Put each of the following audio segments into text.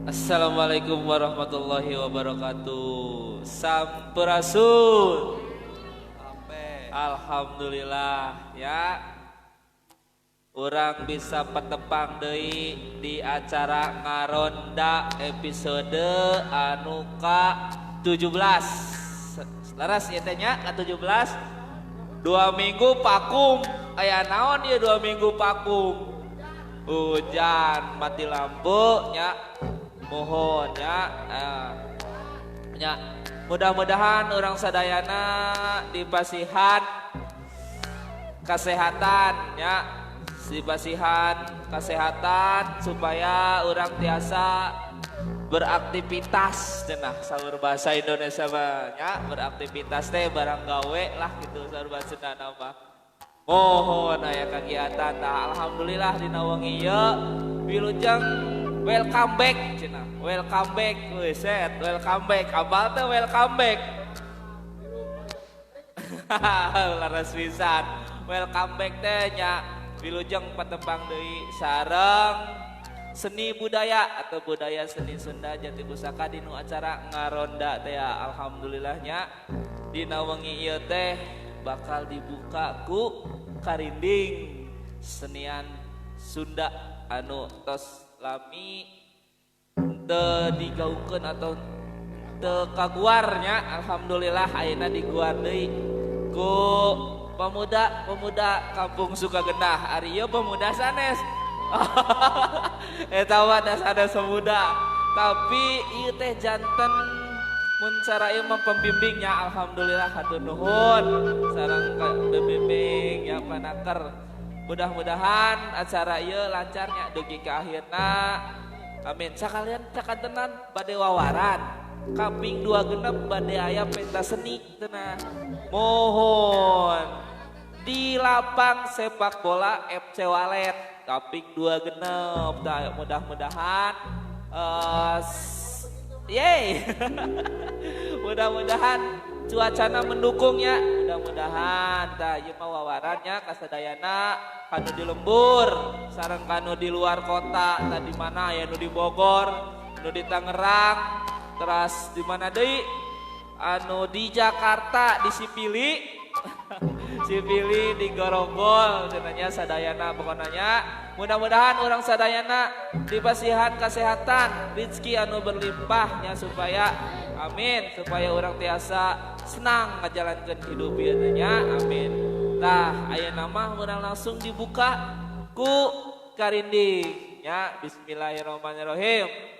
Assalamualaikum warahmatullahi wabarakatuh. Sampurasun. Alhamdulillah ya. Urang bisa patepang deui di acara Ngaronda episode anu ka 17. Leres ieu teh nya ka 17. 2 minggu vakum. Aya naon ieu 2 minggu vakum? Hujan, mati lampu nya. Mohon ya. Ya, mudah-mudahan urang sadayana dipasihan kesehatan ya, dipasihan kesehatan supaya urang tiasa beraktivitas cenah saur bahasa Indonesia mah nya, beraktivitas teh barang gawe lah gitu saur bahasa Sunda mah. Mohon aya kegiatan. Nah, alhamdulillah dina wengi ieu wilujeng welcome back cenah, welcome back. Wih, set welcome back, apal teh welcome back? Laras pisan welcome back teh nya. Wilujeng patepang deui sareng seni budaya atau budaya seni Sunda Jati Pusaka dinu acara Ngaronda teh ya. Alhamdulillahnya dina wengi ieu teh bakal dibuka ku karinding senian Sunda anu tos lami teu digaungkeun atau teu kaguarnya. Alhamdulillah ayeuna diguar deui ku pemuda-pemuda kampung Sukagenah. Ari ieu pemuda sanes, eta mah da pemuda, tapi ieu teh janten mun cara ieu mah pembimbingnya. Alhamdulillah, hatur nuhun sareng pembimbing ya, panaker. Mudah-mudahan acara ieu lancarnya dugi ke akhirna, amin. Sakalian cakantenan bade wawaran kaping 26 bade aya pentas seni cenah, mohon di lapang sepak bola FC Walet kaping 26. Tah, mudah-mudahan yeay, mudah-mudahan cuacana mendukung ya, mudah-mudahan. Tah, ieu mah wawarannya kasadayana kanu di lembur sareng kanu di luar kota tadi mana ya, nu di Bogor, nu di Tangerang, terus di mana deui, anu di Jakarta, di Sipili Sipili, di Gorogol cenanya sadayana. Pokoknya mudah-mudahan urang sadayana dipasihan kesehatan, rezeki anu berlimpahnya supaya, amin, supaya urang tiasa senang ngajalankeun hidup ieu nya, amin. Tah, ayeuna mah urang langsung dibuka ku karinding ya. Bismillahirrahmanirrahim.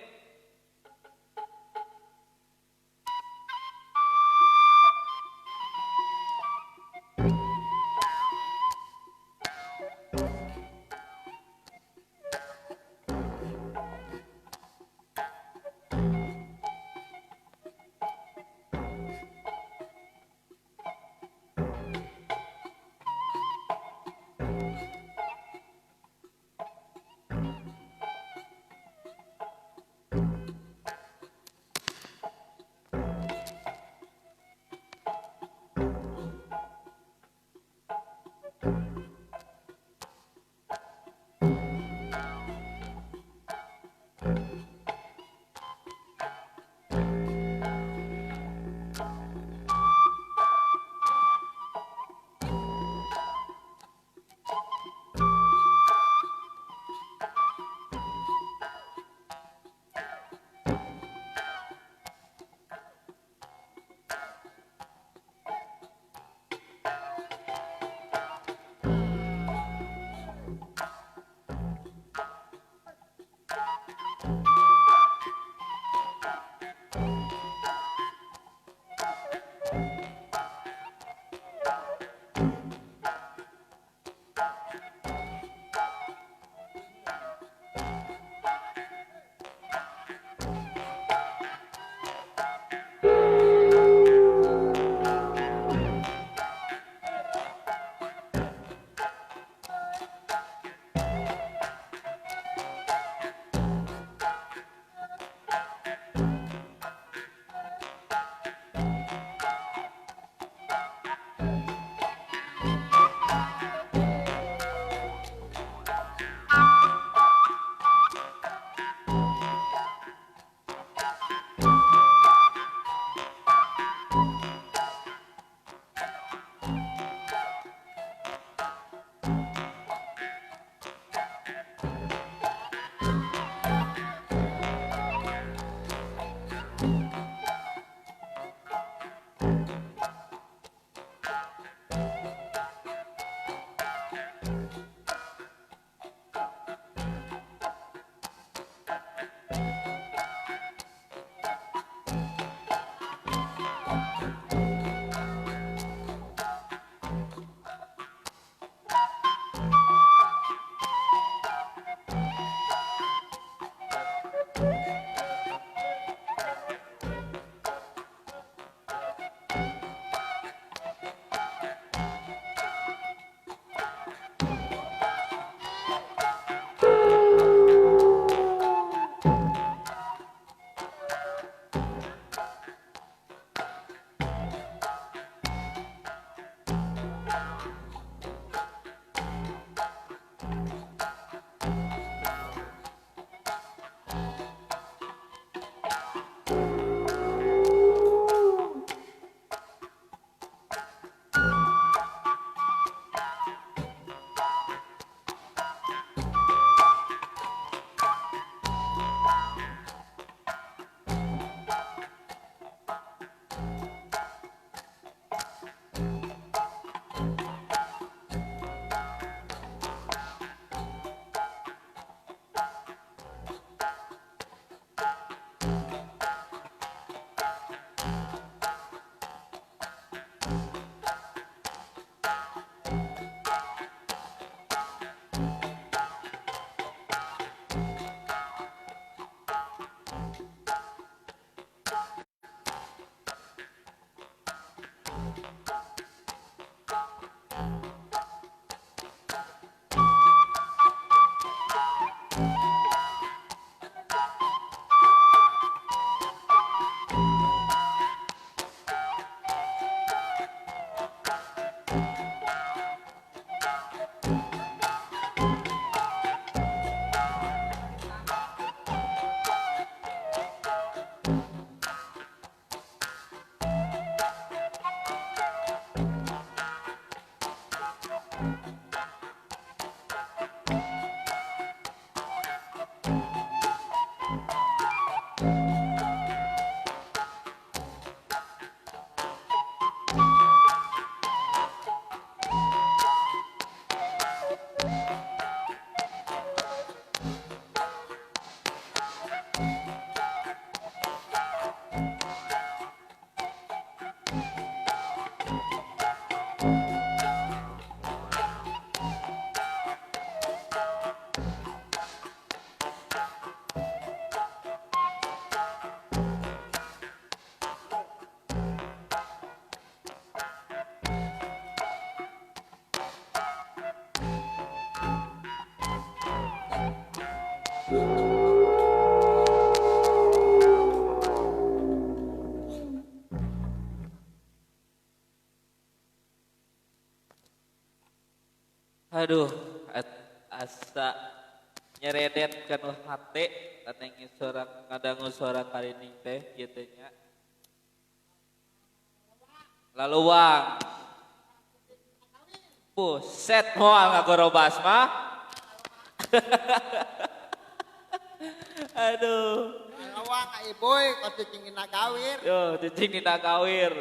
Aduh, asa nyeredet kanu hate katengi sorang ngadangu suara karining teh kieu teh nya. Laluang. Buset moal ngagorobas mah. Aduh. Laluang ka iboy ka cicing dina gawir. Yo, cicing dina gawir.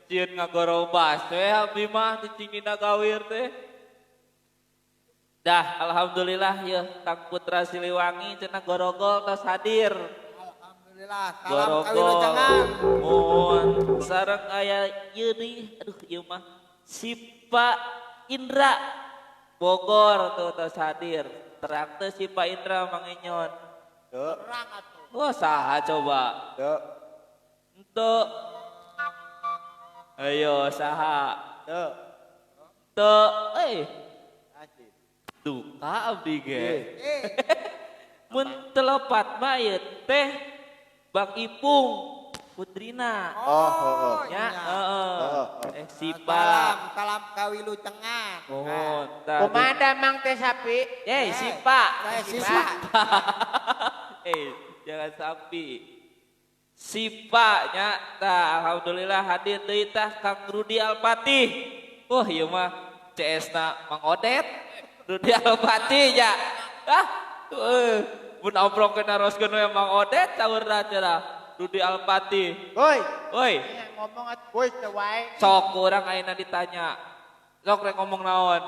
Sieun ngagorobas teh abdi mah cicing dina gawir teh. Dah, alhamdulillah ya Kang Putra Siliwangi cenah gorogol tos hadir. Alhamdulillah, salam kawilujengan. Mun sareng aya ieu deui, aduh ieu mah si Pak Indra Bogor tuh tos hadir. Terang teu si Pak Indra Mang Inyon. Teu. Terang atuh. Wah, saha coba? Teu. Henteu. Ayo saha? Teu. Teu, euy. Duka abdi ge. Mun telepat mah ieu teh Bang Ipung Putrina. Oh, heeh. Ya, heeh. Sipa. Salam, salam kawilujengan. Mohon. Tah. Kumaha damang teh sapi? Sipa. Sipa. Jangan sapi. Sipa nya tah alhamdulillah hadir deui tah Kang Rudi Alpatih. Wah, ieu mah CS-na Mang Odet. Rudi Alpatih nya. Ah, mun amplok kena roskeun we Mang Odet saurna cenah. Rudi Alpatih. Woi. Woi. Ngomong atuh woi teu wae. Sok urang ayeuna ditanya. Sok rek ngomong naon?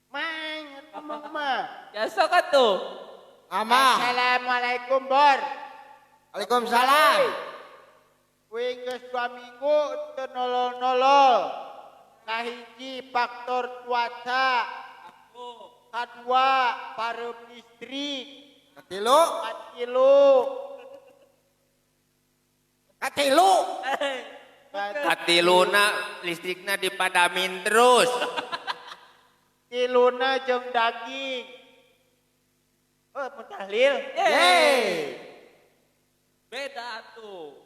Mang, ngomong mah. Ya sok atuh. Amang. Assalamualaikum, Bor. Waalaikumsalam. Wing geus 2 minggu teu nolol-nolol. Kahiji faktor cuaca. Kadua pareum listrik. Katilu. Katilu. Katilu. Katiluna listrikna dipadamin terus. Tiluna jeung daging. Oh, mun tahlil. Yeay. Beda tuh.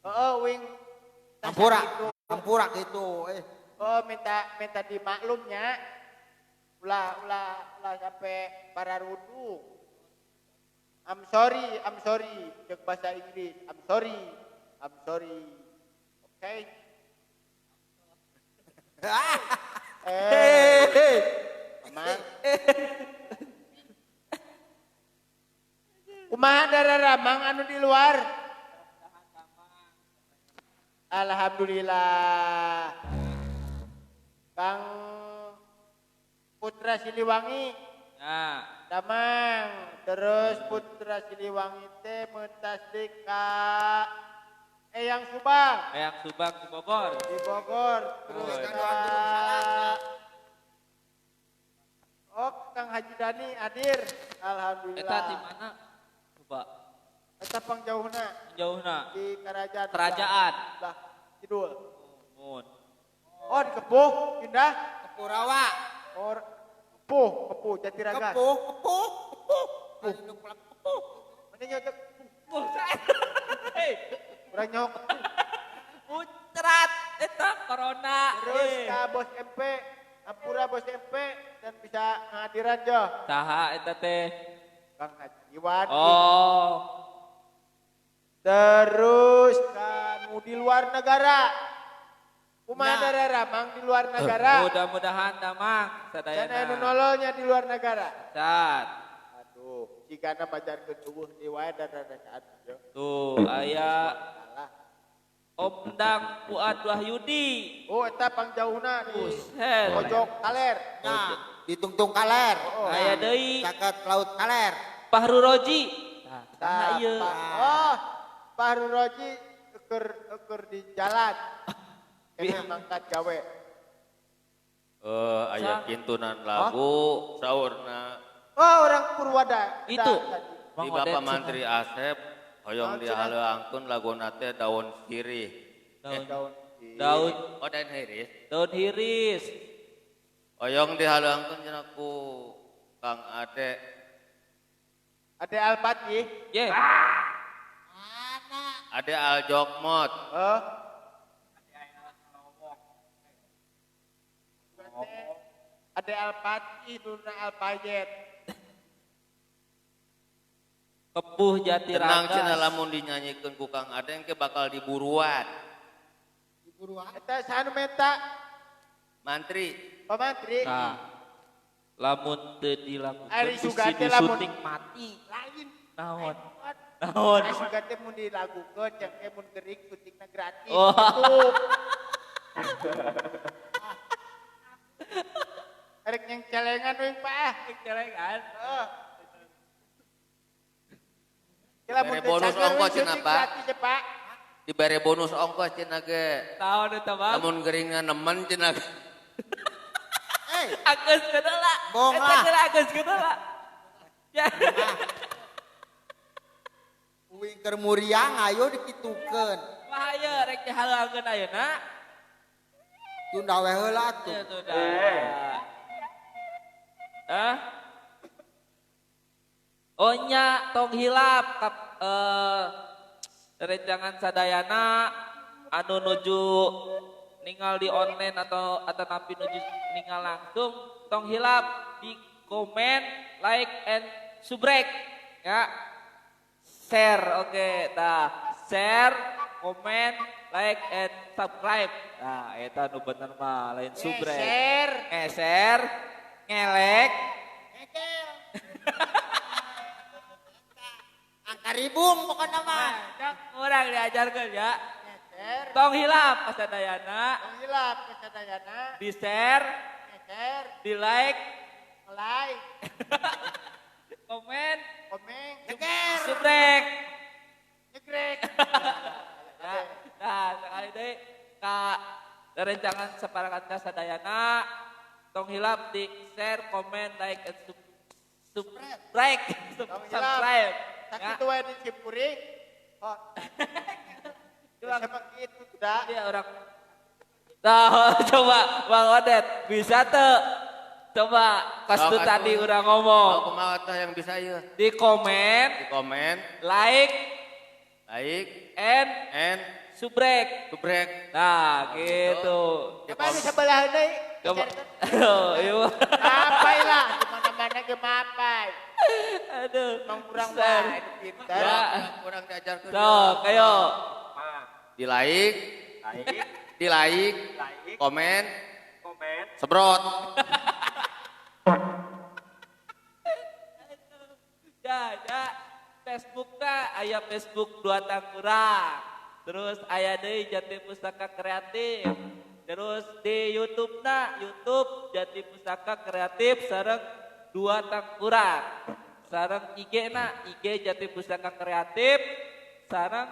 Oh, wing Hampura, hampura gitu. Oh, minta dimaklumnya. Ulah ulah ulah sampai para rudu. I'm sorry, jeung bahasa Inggris. I'm sorry. I'm sorry. Oke. Okay. Mang. Kumaha dararamang anu di luar? Alhamdulillah. Kang Putra Siliwangi. Nah, damang. Terus Putra Siliwangi teh mentasdik ka Eyang Subang. Eyang Subang di Bogor. Di Bogor. Terus ka oh, Kang Haji Dani hadir. Alhamdulillah. Eta di mana? Coba. Eta pangjauhna. Jauhna. Di kerajaan. Kerajaan. Lah, kidul. Mun. Oh, di Kepuh, pindah. Kepurawa. Or Kepuh, Kepuh Jatiragas. Kepuh, Kepuh, Kepuh. Kepuh. Mending nyotok. Kepuh. Hei. Urang nyok. Muncrat eta corona. Terus ka Bos MP, ampura Bos MP dan bisa ngadiran jo. Saha eta teh? Kang Haji Iwan. Oh. Terus kamu di luar negara. Kumaha nah. Ramang di luar negara. Mudah-mudahan damang sadayana. Cenah anu nololnya di luar negara. Cat. Aduh, jigana majarkeun eueuh deui wae dan rada saat jo. Tuh aya Om Dang Fuad Wahyudi. Oh, eta pangjauhna di Buset. Pojok Kaler. Nah, di Tungtung Kaler. Oh, Aya deui Caket Laut Kaler. Fahru Roji. Tah, saha ieu? Oh, Fahru Roji eker di jalan. Kena mangkat gawe. Aya kintunan lagu saurna. Oh, orang Purwada. Itu. Di Bapak Mantri Asep hoyong dihaleuangkeun laguna teh daun sirih. Daun oh daun hiris. Daun hiris. Hoyong dihaleuangkeun cenah ku Kang Ade. Ade Alpati. Ye. Ade Aljokmot. Oh. Ade Alpati Nurna Alpayet. Kepuh Jatiragas. Tenang cenah lamun dinyanyikeun ku Kang Ade engke bakal diburuan. Diburuan. Eta saha nu menta? Mantri. Pamantri. Nah. Lamun teu dilakukeun ari bisi sugan teh lamun disuntik mati. Lain. Naon? Naon? Ari sugan teh mun dilagukeun jeung ke mun gering suntikna gratis. Oh. Gitu. Erek yang celengan wing Pak. Yang celengan. Heeh. Dibere bonus ongkos cenah Pak. Pak. Dibere bonus ongkos cenah ge. Taon eta Bang. Lamun geringna nemen cenah. Eh, Agus gedeula. Bohong lah. Eta Agus gedeula. Ya. Uing keur muriang ayo dikitukeun. Bahaya rek dihalangkeun ayeuna. Tunda we heula atuh. Ya tunda. Hah? Oh nya tong hilap kap, rencangan sadayana anu nuju ningal di online atau napi nuju ningal langsung tong hilap di komen, like and subrek ya. Share oke okay. Tah share, komen, like and subscribe. Nah eta nu bener mah lain subrek. Share, ngeser, ngelek, ngekel. Angka ribung pokokna mah. Urang diajarkeun ya. Ngeser. Tong hilap kasadayana. Tong hilap kasadayana. Di share, ngeser, di like, like. Rerencangan saparakanca sadayana tong hilap di share, komen, like, and subscribe. Tong hilap. Subscribe. Ya. Sakitu wae di Cipuring. Oh. Sama kitu dah. Iya orang. Nah, coba Bang Odet bisa tuh. Coba pas Sok tuh tadi atuh. udah ngomong. Oh, kumaha tah yang bisa ieu? Di komen, Di komen, like, like, and and subrek. subrek. Nah, gitu. Coba di sebelah deui. Coba. Oh, iya. Mapai lah, di mana-mana ge mapai. Aduh. Emang kurang Share. wae pintar. Ya. Kurang diajarkeun. Sok, ayo. Di like, di like, komen, sebrot. Ya, ya. Facebook ta aya Facebook Dua Tangkurak. Terus aya deui Jati Pustaka Kreatif. Terus di YouTube na YouTube Jati Pustaka Kreatif sareng Dua Tangkurak. Sareng IG na IG Jati Pustaka Kreatif sareng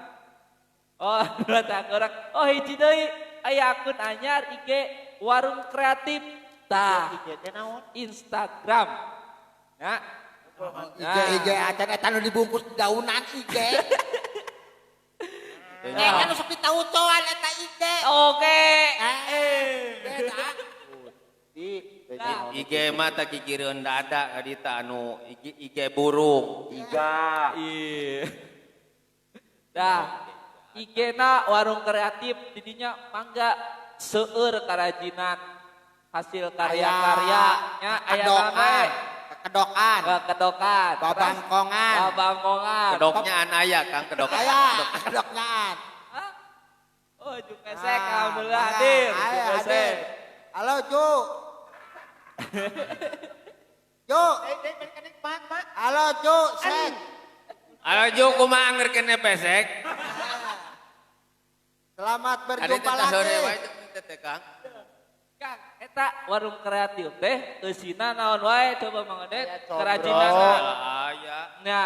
oh Dua Tangkurak. Oh hiji deui aya akun anyar IG Warung Kreatif. Tah, IG teh naon? Instagram. Ya. IG IG acan eta nu dibungkus daunan IG. Eta nu sok ditautoan eta IG. Oke. Beda. Di Nah. IG mah tah gigireun dada ka ditu anu IG, IG burung. Iya. Dah, IG na Warung Kreatif didinya mangga seueur karajinan hasil karya-karya nya aya Kedokan. naon Kedokan. kedokan, Babangkongan. babangkongan. Kedoknya an aya Kang, kedok. Aya kedoknyaan. Hah? Oh, Jupesek alhamdulillah mangga. hadir. Ayo, Jupesek. hadir. Halo, Ju. Ju. Halo, Ju. Sek. Halo Ju, kumaha angger kene pesek? Selamat Ada berjumpa teh sore lagi. wae teh teh Kang. Kang, eta Warung Kreatif teh eusina naon wae coba Mang Odet Aya combro. kerajinanna. Aya Nya,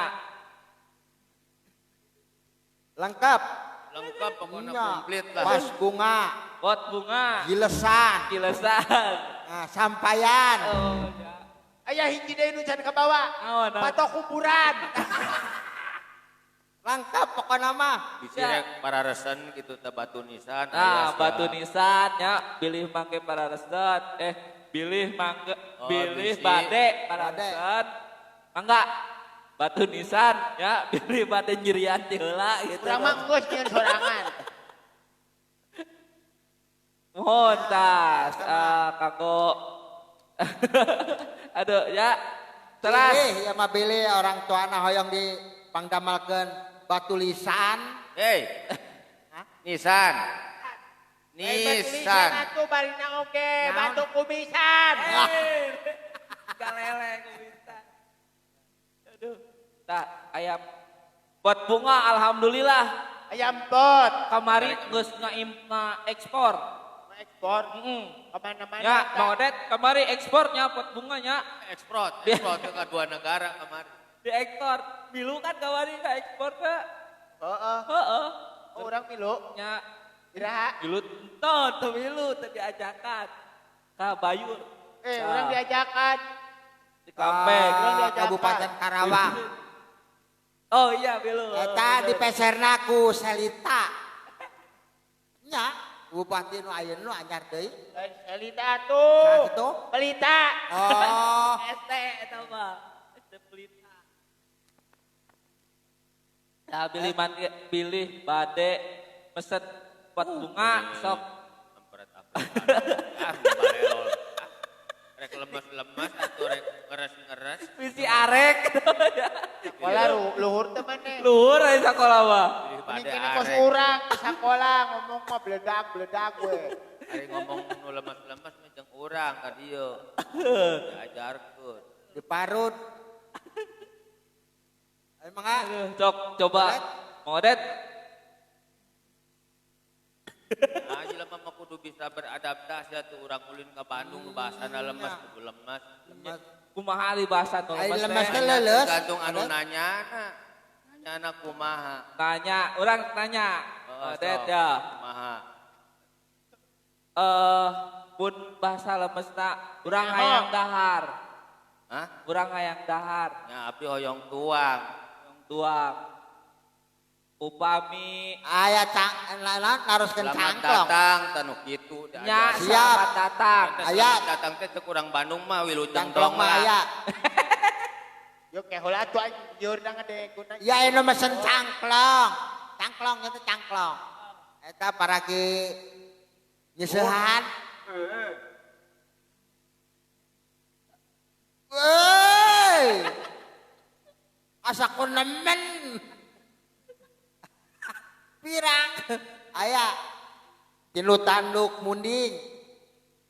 Lengkap. lengkap pokoknya Nya. komplit lah. Pas bunga, pot bunga, gilesan, kilesan. nah, sampayan. Oh, ya. Aya hiji deui nu can kabawa. Naon, naon? Patok kuburan. Lengkap pokoknya mah. Bisi rek para resen gitu teh batu nisan. Nah, aya batu segala. nisan nya bilih mangke para resen bilih mangke Oh, bilih bisi. bade para Bade. resen. Mangga batu nisan ya bilih bade nyirian ti heula gitu. Urang mah geus nyieun sorangan. Mohon tas kanggo aduh ya. Teras Pilih ya mah bilih orang tuana hoyong di pangdamalkeun batu lisan. Hei. Nisan. Lain batu lisan Nisan. atuh barina oge, Naon? batu kumisan. Galele kumisan. Aduh. Tah ayam pot bunga alhamdulillah Ayam pot. kamari geus ngaim ekspor. Ekspor Heeh. kemana-mana. Ya, Mang Odet, kamari ekspornya pot bunganya Ekspor, ekspor ke dua negara kemarin. diekspor. Milu kan kamari ka ekspor ke. Heeh. Heeh. Oh, urang milu. Nya Iraha. milu enton teu milu teu diajakan. Ka Bayur. Eh, urang diajakan. Di Kampek. Urang diajakan. Kabupaten Karawang. Oh iya milu. Eta dipeserna ku Selita. Nya, Bupati nu ayeuna nu anyar deui. Lain Selita atuh. Saha kitu? Pelita. Oh, ST eta mah. ST Pelita. Nah, bilih man, bilih bade mesen pot bunga sok Ampret ampret. Ah, balelol. Ah, Rek lemes-lemes atau rek ngeres-ngeres. bisi arek. Sekolah luhur teh maneh. Luhur aya sakola mah. Pilih Ini bade kene kos arek. urang di sakola ngomong mah bledak-bledak we. Ari ngomong nu lemes-lemes mah jeung urang ka dieu. Diajarkeun. diparut. Ayo mangga. Aduh, Cok, coba. Mang Odet, Nah, jelema mah kudu bisa beradaptasi atuh urang ulin ka Bandung bahasana lemes kudu lemes. Lemes. kumaha ari bahasa nu Ai lemes lemes teh? teh leuleus. Tergantung anu nanyana. Nanyana kumaha. Tanya, orang tanya. Oh, Odet sok. ya. Kumaha. Pun bahasa lemesna urang hayang dahar. Hah? Urang hayang dahar. Nya abdi hoyong tuang. Hoyong tuang. Upami aya cang naroskeun Selamat cangklong. datang tanu kitu nya Siap. selamat datang. Aya. Selamat datang teh cek urang Bandung mah wilujeng Cangklong mah dongla. aya. Yo ke heula atuh aing lieur na ngadeguna. Ya anu mesen cangklong. Cangklong itu cangklong. Eta paragi nyeusehan. Woi. Asa ku nemen. Pirang. Aya tinu tanduk munding.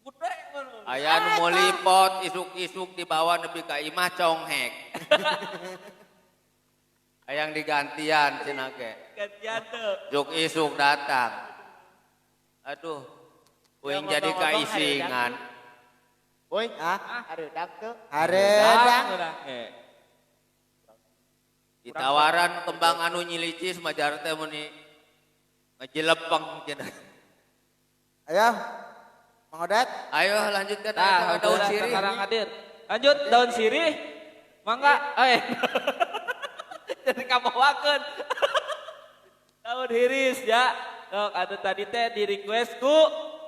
Gede ngono. Aya nu molipot isuk-isuk dibawa nepi ka imah conghek. Hayang digantian cenah ge. Gantian teu. Isuk isuk datang. Aduh, uing Ya, jadi ngomong-ngomong, kaisingan. Woi, Hah? hareudang teu. Hareudang. Urang ge. Ditawaran kembang anu nyilicis majar teh muni ngejelepeng cenah. Ayo. Mang Odet. Ayo lanjutkan Nah, daun alhamdulillah sirih. sekarang hadir. Lanjut daun sirih. Mangga, eh. Jadi kabawakeun. Daun hiris ya. Sok atuh tadi teh di request ku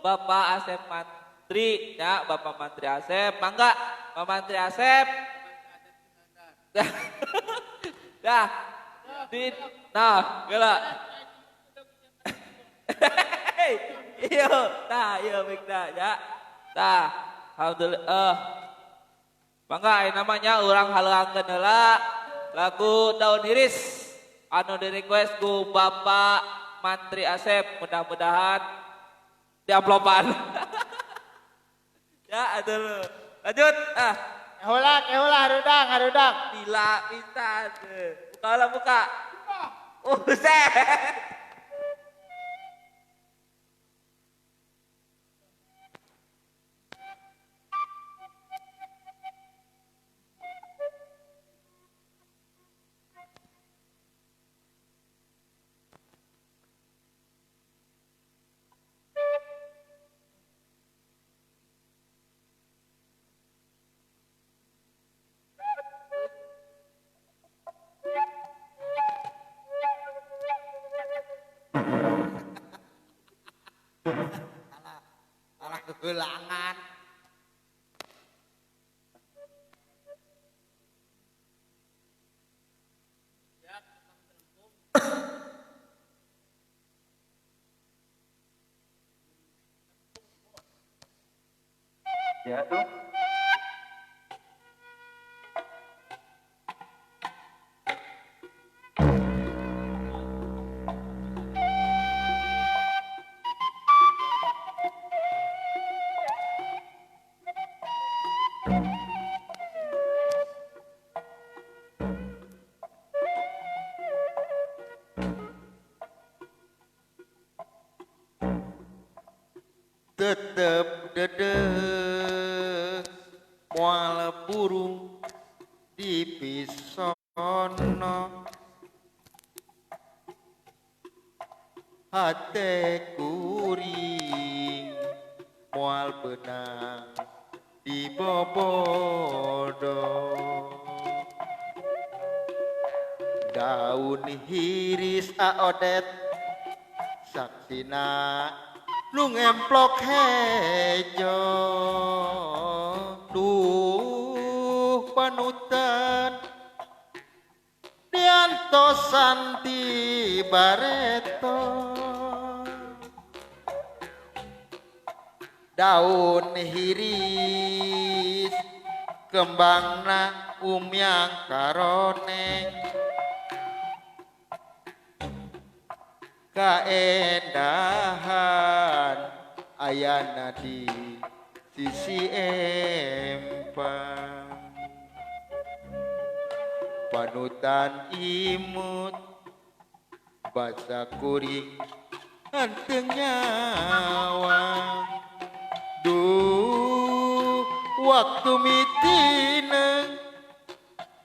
Bapak Asep Mantri ya, Bapak Mantri Asep. Mangga, Bapak Mantri Asep. Dah. Di nah, geula. Iya, tah ieu mikna ya. Tah, alhamdulillah. Mangga aya namanya urang haleuangkeun heula lagu Daun Hiris anu di request ku Bapak Mantri Asep, mudah-mudahan diamplopan. Ya, aduh. Lanjut. Ah, Heula, heula hareudang, hareudang. gila pisan. Buka lah buka. Buset. Alah kegelangan. Ya tuh. Tetep dedeh moal burung di pisono hate kuring moal benang di bobodo daun hiris aodet saksina lu ngemplok hejo duh panutan diantosan ti bareto daun hiris kembangna umyang karoneng kaendahan ayana di sisi empang panutan imut basa kuring anteng nyawa duh waktu mitineng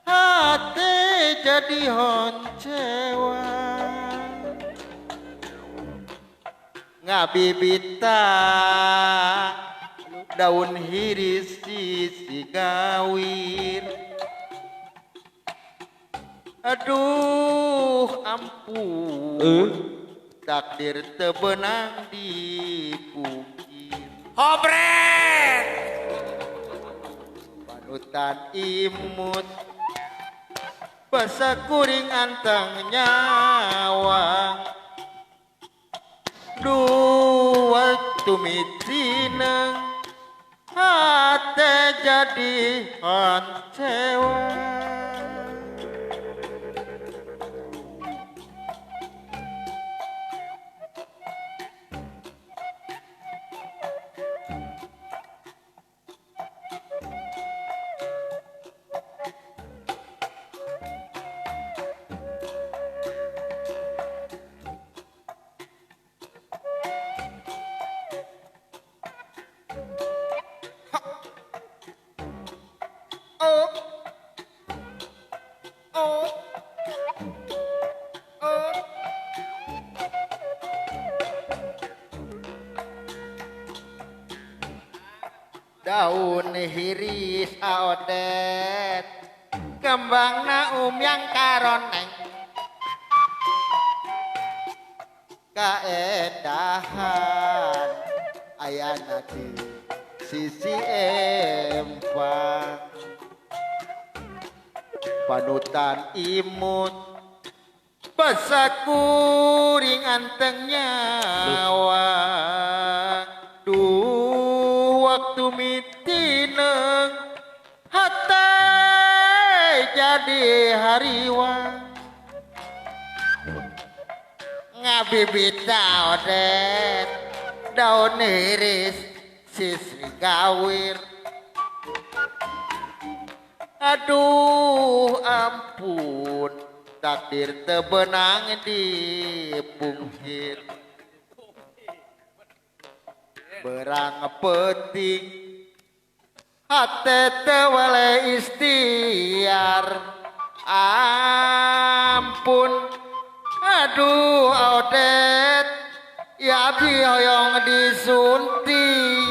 hate jadi honcewa Ngabibita daun hiris sisi gawir. Aduh ampun, takdir tebenang dipungkir. Hobret! Panutan imut basa kuring antang nyawa. Duh waktu mitineng hate jadi hancewa. Daun hiris aodet kembang naum yang karoneng kaendahan ayana di sisi empang. Panutan imut basa kuring anteng nyawa. Duh waktu mitineng hate jadi hariwang. Ngabibita odet daun hiris sisri gawir. Aduh ampun, takdir tebenang dipungkir. Berang peting hate tewele istiar. Ampun aduh odet ya abdi hoyong disuntik.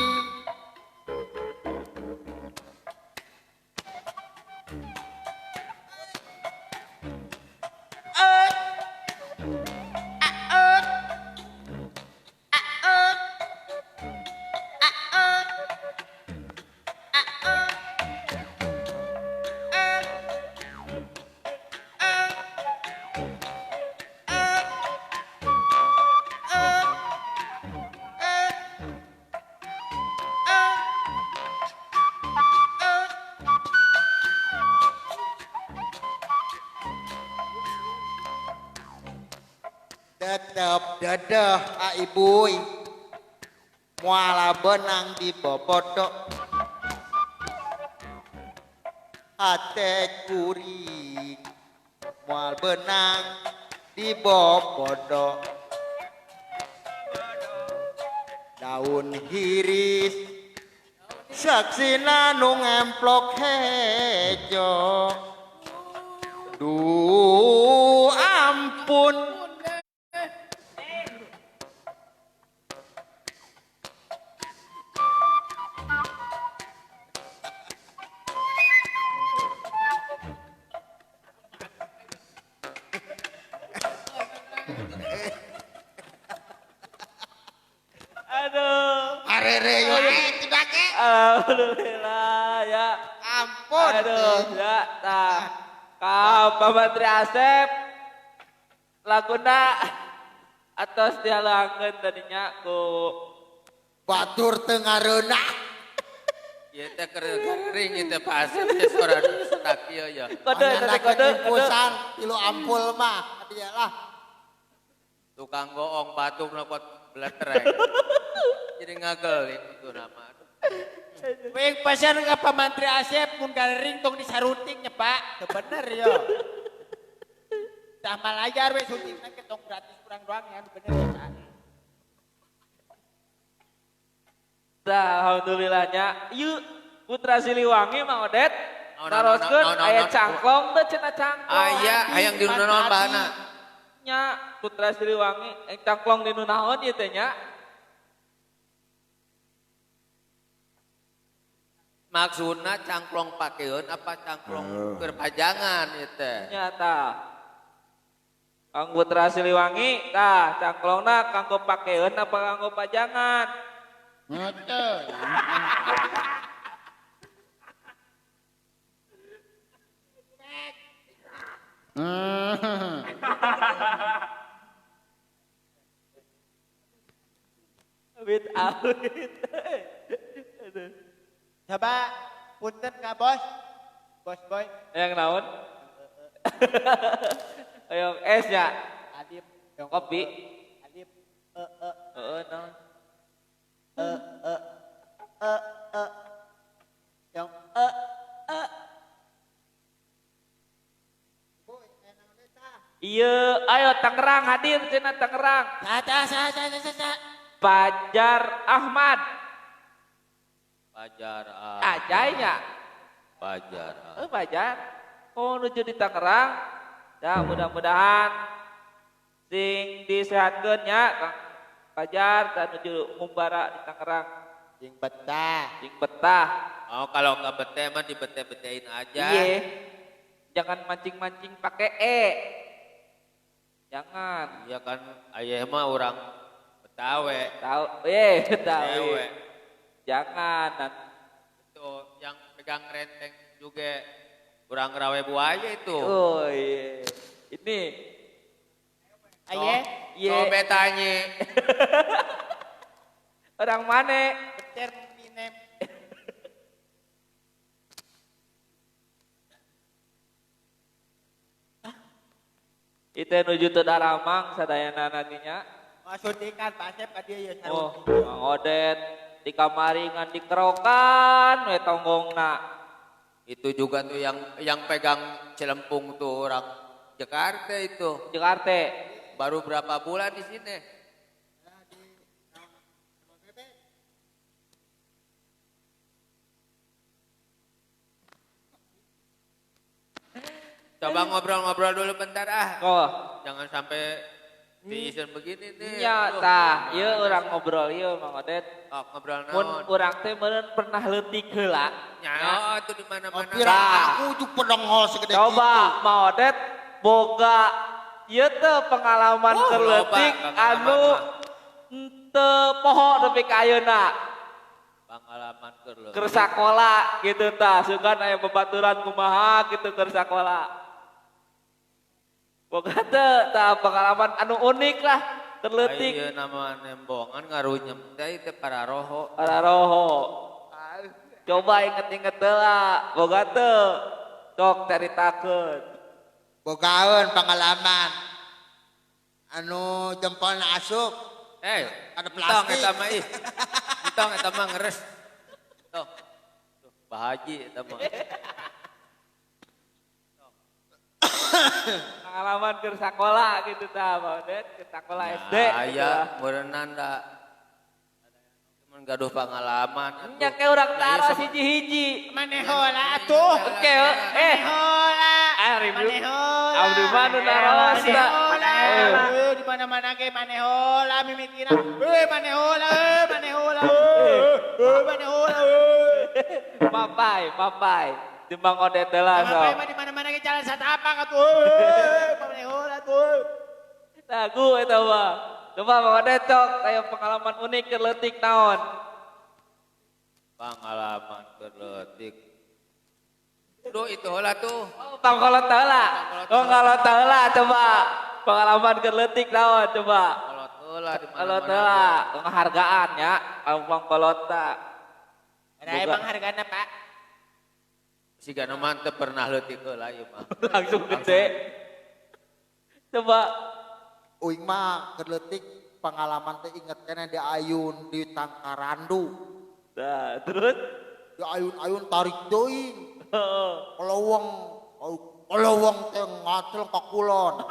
Tetep dedeh ibuy muala benang di bobodok. Hate kuring mual benang di bobodok. Daun hiris saksina nu ngemplok hejo. Duh ampun. Alhamdulillah ya. Ampun. Aduh ya tah. Ka Pak Menteri Asep laguna atos dihalangeun tadinya ku batur teu ngareunah. Ieu teh keur gering ieu teh Pak Asep teh suara setak ieu ya. Kode kode kode infusan tilu ampul mah dia lah. Tukang goong batuk nopot bletrek. Jadi ngagel itu nama. Wing pasar ka Pak Mantri Asep mun garing tong disarunting nya Pak. Teu bener yo. Tah malayar we suntingna ke tong gratis kurang doang ya bener ya Pak. Tah alhamdulillahnya ieu Putra Siliwangi Mang Odet taroskeun aya cangklong teh cenah cangklong. Aya hayang di naon bahana. Nya Putra Siliwangi cangklong di nu naon ieu teh nya. Maksudna cangklong pakeun apa cangklong keur pajangan ieu teh. Nyata. Kang Putra Siliwangi tah cangklongna kanggo pakeun apa kanggo pajangan? Ngete. Awit awit. Coba punten ka bos. Bos boy. Yang naon? Ayo es ya. Alif kopi. Alif e e. Heeh naon? E e e e. Yang e e. Iya, ayo Tangerang hadir cenah Tangerang. Saca saca saca saca. Fajar Ahmad. Fajar Ahmad. Ajainya. Fajar. Fajar. Oh nuju di Tangerang. Ya mudah-mudahan sing disehatkeun nya Kang Fajar dan nuju ngumbara di Tangerang. Sing betah. Sing betah. Oh kalau nggak betah mah dibete-betein aja. Iya. Jangan mancing-mancing pakai e. Jangan. Iya kan ayah mah orang Betawi. Tahu, Betawi. Jangan. Itu yang pegang renteng juga orang rawe buaya itu. Oh iya. Ini. Ayah. Iya. Coba tanya. Orang mana? Beter minem. Itu nuju teu daramang sadayana nantinya. Maksud ikan Pak Asep ka dieu ya. Oh, Mang Odet di kamari ngan dikerokan we tonggongna. Itu juga tuh yang pegang celempung tuh orang Jakarta itu. Jakarta. Baru berapa bulan di sini? Coba ngobrol-ngobrol dulu bentar ah. Oh. Jangan sampai diisen begini nih. Iya, tah, ieu urang ngobrol ieu Mang Odet. Oh, ngobrol naon? Mun urang teh meureun pernah leutik heula. Nya, itu di mana-mana. Tah, aku juk pedonghol segede kitu. Coba Mang Odet boga ieu teh pengalaman keur leutik anu teu poho nepi ka ayeuna. Pengalaman keur leutik. Keur sakola gitu tah, sugan aya babaturan kumaha gitu keur sakola. Boga teu tah pengalaman anu unik lah terleutik. Ayeuna nama nembongan ngarunyem teh teh para roho. Para roho. Coba inget-inget heula, boga teu. Sok caritakeun. Bogaeun pengalaman. Anu jempolna asup. Ada plastik. Entong eta mah ih. Entong eta mah ngeres. Tuh. Tuh, bahaji eta mah. Pengalaman keur sakola gitu tah, Mang Odet, keur sakola SD. Aya meureunnan da. Cuman gaduh pengalaman. Nya ke urang taro hiji-hiji. Maneh heula atuh. Oke, heula. Maneh heula. Abdi mah nu naros da. Di mana-mana ge maneh heula mimitina. Maneh heula, maneh heula. Maneh heula. Mapai, mapai. Di Mang Odet heula sok. Mapai mah di mana-mana ge jalan satapak atuh. Maneh heula atuh. Lagu eta mah. Coba Mang Odet cok aya pengalaman unik keur leutik naon? Pengalaman keur leutik. Duh itu heula tuh. Oh, pangkolot heula. Pangkolot heula coba. Pengalaman keur leutik naon coba. Pangkolot heula di mana-mana. Pangkolot heula, penghargaan ya, pangkolot ta. Ada emang hargana, Pak? Sigana mah teu pernah leutik heula ieu mah. Langsung gede. Coba uing mah keur leutik pengalaman teh inget keneh di ayun di Tangkarandu. Nah, terus di ayun-ayun tarik teuing. Kolowong teh ngacel ka kulon.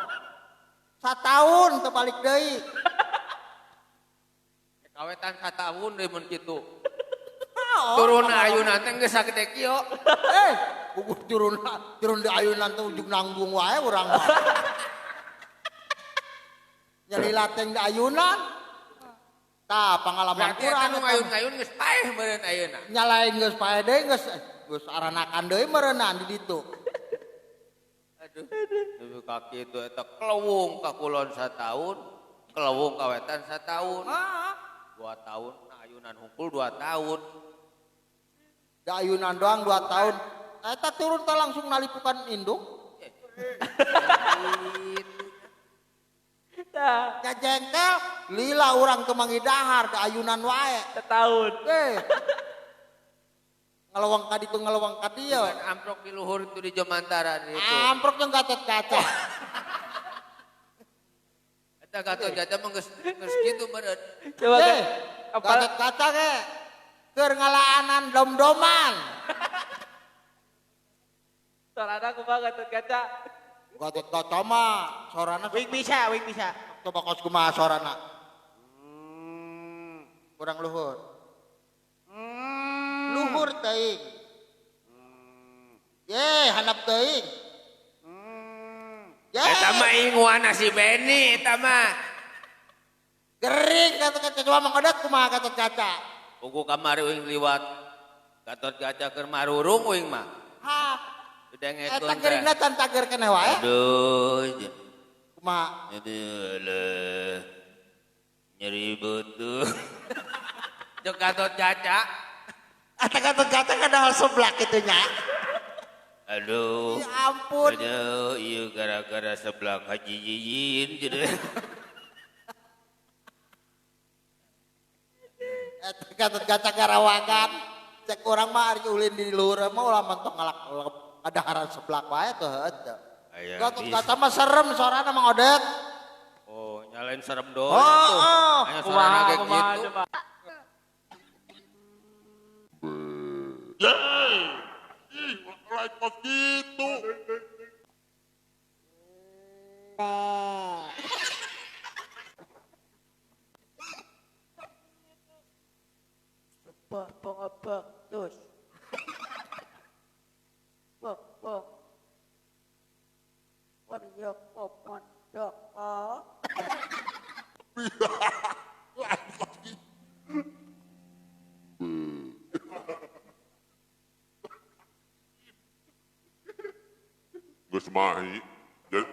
Sataun teu balik deui. Kawetan sataun deui mun kitu. Turun ayunan teh geus sagede kieu. Puguh turun turun di ayunan teh ujug nanggung wae urang mah. Nyalila teh di ayunan. Tah pangalaman Berarti eta urang nu eta mah. ngayun-ngayun geus paeh meureun ayeuna. Nyalain geus paeh deui geus geus aranakan deui meureunna di ditu. Aduh, dupi ka kitu eta kelewung ka kulon sataun, kelewung ka wetan sataun. 2 tahun, nah ayunan hungkul 2 tahun. Da ayunan doang 2 tahun. Eta turun teh langsung nalipukan induk. Tah, Nya jengkel lila urang teu manggih dahar da ayunan wae. setahun. Ngelewang ka ditu ngelewang ka dieu. Bukan amprok di luhur itu di Jomantara di itu. Amprok jeung Gatot Kaca. Eta Gatot Kaca mah geus kitu meureun. Coba apa? Gatot Kaca ge keur ngalaanan dom-doman. Sorana kumaha Gatot Kaca? Gatot Kaca mah sorana Wing bisa, wing bisa. Coba kos kumaha sorana. Kurang luhur. Luhur teuing. Ye, handap teuing. Ye. Eta mah inguana si Beni eta mah. Gering Gatot Kaca coba Mang Odot kumaha Gatot Kaca. Buku kamari uing liwat Gatot Kaca keur marurung uing mah. Ha, Didengekeun eta teh. geuringna can cager keneh wae. Aduh. Kumaha? Aduh, leh. Nyeri betul. Jeung Gatot Kaca. Eta Gatot Kaca kada hal seblak kitu nya. Aduh. Ya ampun. Aduh, ieu gara-gara seblak Haji Yiyin gitu. Eta Gatot Kaca garawagan. Cek urang mah ari ulin di luhur mah ulah mentok ngalak kadaharan seblak wae tuh heuh. Aya Gatot bisa. Kaca mah serem sorana Mang Odot. Oh, nyalain serem doang Oh, tuh. oh. Aya Kumaha sorana kayak kumaha gitu. coba. Yeay. Ih, lain kos gitu. Terus. Bok bok. Lain kos gitu. Geus mahi. Jadi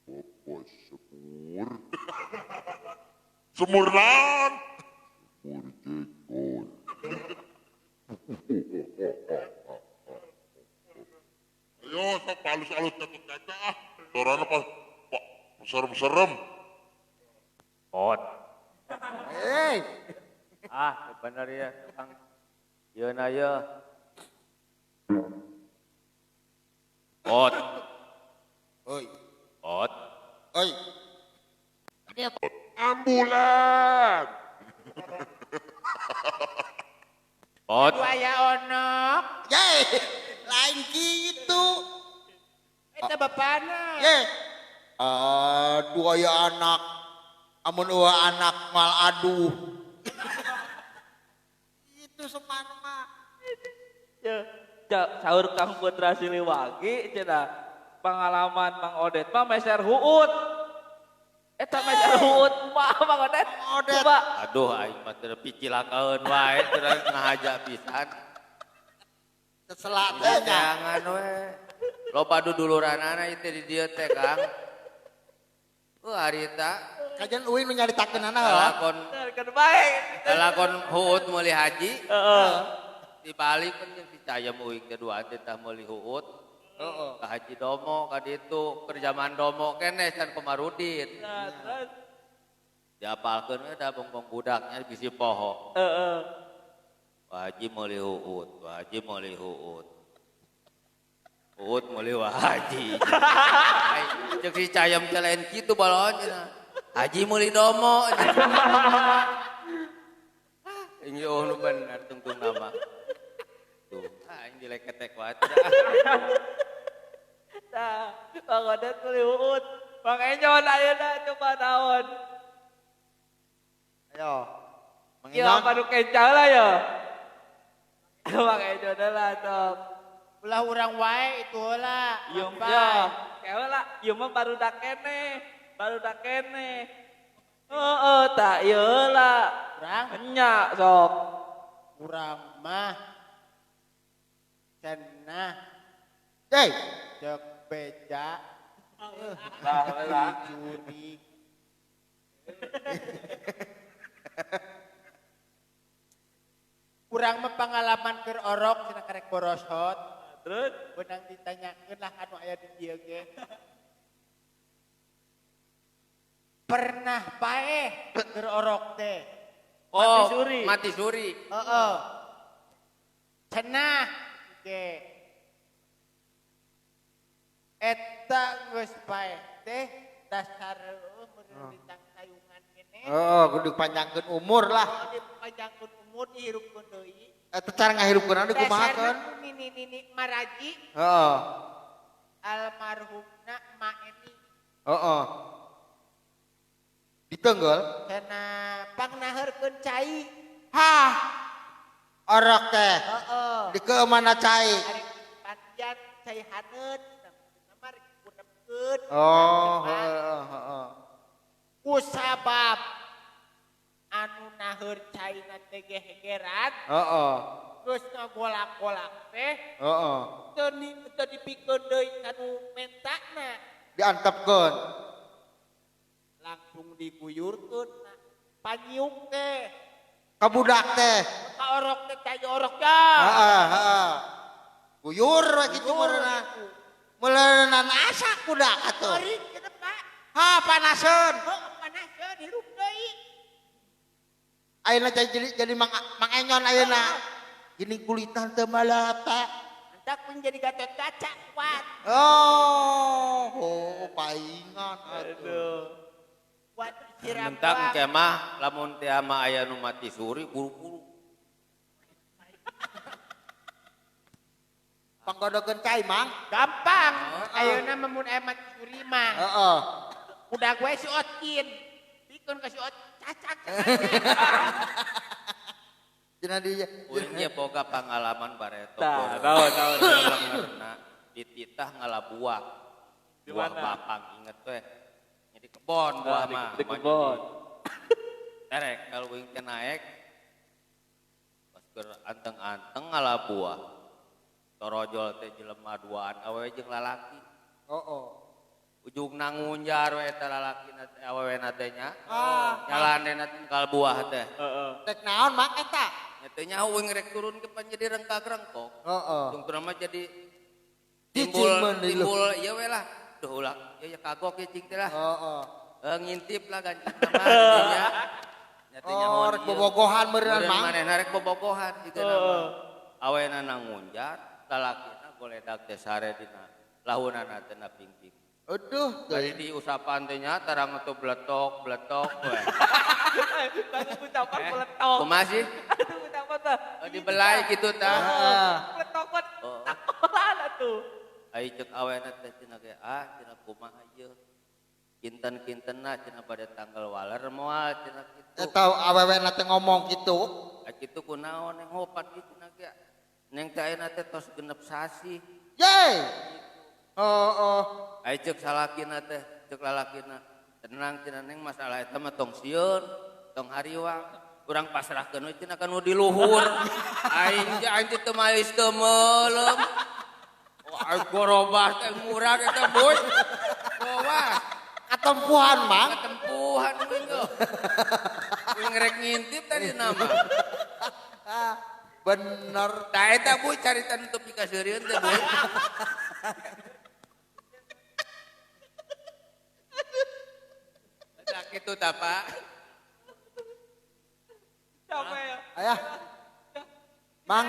Popo semur. Semur naon? Semur jengkol. Ayo sok halus-halus Gatot Kaca ah. Sorana pas pak serem-serem. Ot. Hei, Ah, bener ya, Kang. Yeuna ye. Ot. Oi, Ot. oi. Ambulan. Ot. Aya ono. Ye, lain kitu. Eta bapana. Ye. Aduh aya anak. Amun eueuh anak mal aduh. Itu semana mah. Ya, saur Kang Putra Siliwangi cenah pengalaman Mang Odet mah meser huut. Eta meser huut mah Mang Odet. Mang Odet. Coba. Aduh aing mah teu picilakaeun wae teu ngahaja pisan. Seselak teh nya. Jangan we. Loba duduluranana ieu teh di dieu teh, Kang. Harita Kajian uing nu nyaritakeunana heuh. lalakon Kan bae. lalakon huut meuli haji. Heeh. Di Bali kan jeung si Cayem uing teh dua teh tah meuli huut. Heeh. Ka Haji Domo ka ditu keur zaman Domo keneh can Komarudin. Nah, terus Diapalkeun we da bongbong budaknya bisi poho. heeh. Wah Haji meuli huut, wah Haji meuli huut. Huut meuli wah Haji. Ai, Jeung si Cayem teh lain kitu balon cenah. Haji meuli Domo. Ini oh nu bener tungtung nama. Tuh, aing dileketek wae. Nah, Mang Odet meuli huut. Mang Enyon ayeuna coba naon. Ayo. Mang Ieu Enyon. apa nu kenca lah ya. Mang Enyon lah sok. Ulah urang wae itu heula. Ieu Ampai. ya, kewe lah, ieu mah barudak keneh, barudak keneh. Heeh, tak ieu lah. Urang Enya sok. Urang mah cenah. Hei, cek beja. Lah, jurig. Urang mah pangalaman keur orok cenah karek borosot. Terus benang ditanyakeun lah anu aya di dieu ge. Pernah paeh keur orok teh. Oh, mati suri. Mati suri. Heeh. Cenah ge. Eta geus paeh teh dasar meureun ditangtayungan keneh. Heeh, kudu dipanjangkeun umur lah. Dipanjangkeun umur dihirupkeun deui. Eta cara ngahirupkeun dikumahakeun? Dasarna nini-nini maraji. Heeh. Almarhumna Ma Eni. Heeh. Ditenggel cenah pangnaheurkeun cai. Hah. Orok teh. Heeh. Dikeumana cai? Arek pandian cai haneut cenah rek kunepkeun. Oh, heeh heeh. Kusabab anu naheur caina teh gehegeran. Heeh. Geus ngagolak-golak teh. Heeh. Teu dipikeun deui kanu mentana. Diantepkeun. Langsung diguyurkeun panyiuk teh. Ka budak teh. Ka orok teh cai orok ya. Heeh, heeh. Guyur we kitu meureunna. Meuleunan asak budak atuh. Eurik cenah Pak. Ha panaseun. Heuh panaseun hirup deui. Ayeuna jadi Mang Enyon ayeuna. Gini kulitan teu malata. Entak pun jadi Gatot Kaca kuat. Oh, paingan atuh. Kuat siram. Mentak engke mah lamun teh mah aya nu mati suri buru-buru. Panggodokeun cai Mang. Gampang. Ayeuna mah mun aya mati suri mah. Heeh. Udah gue si Otkin. Pikeun ka si Ot cacak. Cenah di uing ge boga pangalaman bareto. Tah, naon naon. Dititah ngalabuah. Buah bapang inget we. Di kebon buah mah. Di kebon. Terek kalau uing teh naek pas keur anteng-anteng ngalabuah. Torojol teh jelema duaan awewe jeung lalaki. Heeh. Ujungna ngunjar we eta lalakina teh awewena teh nya. Ah. Nyalanena teh buah teh. Heeh. Rek naon Mang eta? Nya teh nyaho uing rek turun ke pan jadi rengkak-rengkok. Heeh. Tungtuna mah jadi timbul timbul ieu we lah. Duh ulah ya kagok ya cing teh lah. Heeh. Ngintip lah gancang mah nya. Nya teh nyaho. Oh, rek bobogohan meureun Mang. Manehna rek bobogohan kitu mah. Awena ngunjar, lalakina goledag teh sare dina lahunana teh na pingping. Aduh, tadi di usapan teh nya tarang atuh bletok-bletok we. Tadi ucapan bletok. Kumaha sih? Aduh ucapan teh. Dibelai kitu tah. Heeh. Bletok takolan atuh. Ai ceuk awena teh cenah ge ah cenah kumaha ieu. Kinten-kintenna cenah pada tanggal waler moal cenah kitu. Eta awewena teh ngomong kitu. Ah kitu kunaon neng hopat kitu cenah ge. Neng teh ayeuna teh tos genep sasih. Ye. Heeh. Ai ceuk salakina teh, ceuk lalakina. Tenang cenah neng masalah eta mah tong sieun, tong hariwang. Urang pasrahkeun we cenah ka nu di luhur. Aing teh aing teh teu malis teu meuleum. Wah, gorobah teh murah eta boy. Gowas. Katempuhan, Mang. Katempuhan uing ge. Uing rek ngintip tadi nama. Bener. Tah eta boy carita nu teu pikaseurieun teh boy. Tah kitu tah, Pak. Capek ya. Ayah. Mang.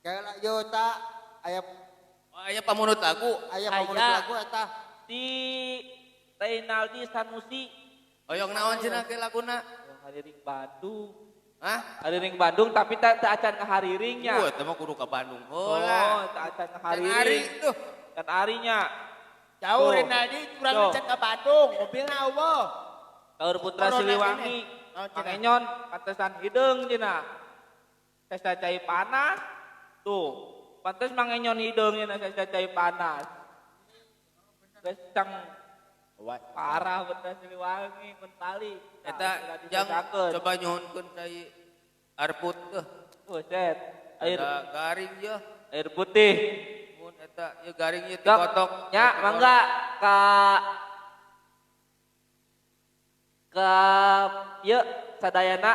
Kayak yo ta aya aya pamunut lagu. Aya pamunut lagu eta. Di Reynaldi Sanusi. Oyong naon cenah ke laguna? Oyong Hariring Bandung. Hah? Hariring Bandung tapi tak acan ke Hariringnya. Wah, eta mah kudu ka Bandung heula. Oh, tak acan ke Hariring. Ari tuh. Kan arinya. Jauh Reynaldi kurang acan ke Bandung, mobilna eueuh. Taur Putra Siliwangi. Mang Enyon pantesan hideung cenah. Sesa cai panas. Tuh, pantes Mang Enyon hideung cenah sesa cai panas. Geus cang Parah bener Siliwangi Mentali. Eta jang coba nyuhunkeun cai air putih. Buset. Air garing ye. Air putih. Mun eta ieu garing ieu dikotok. Nya mangga ka ieu sadayana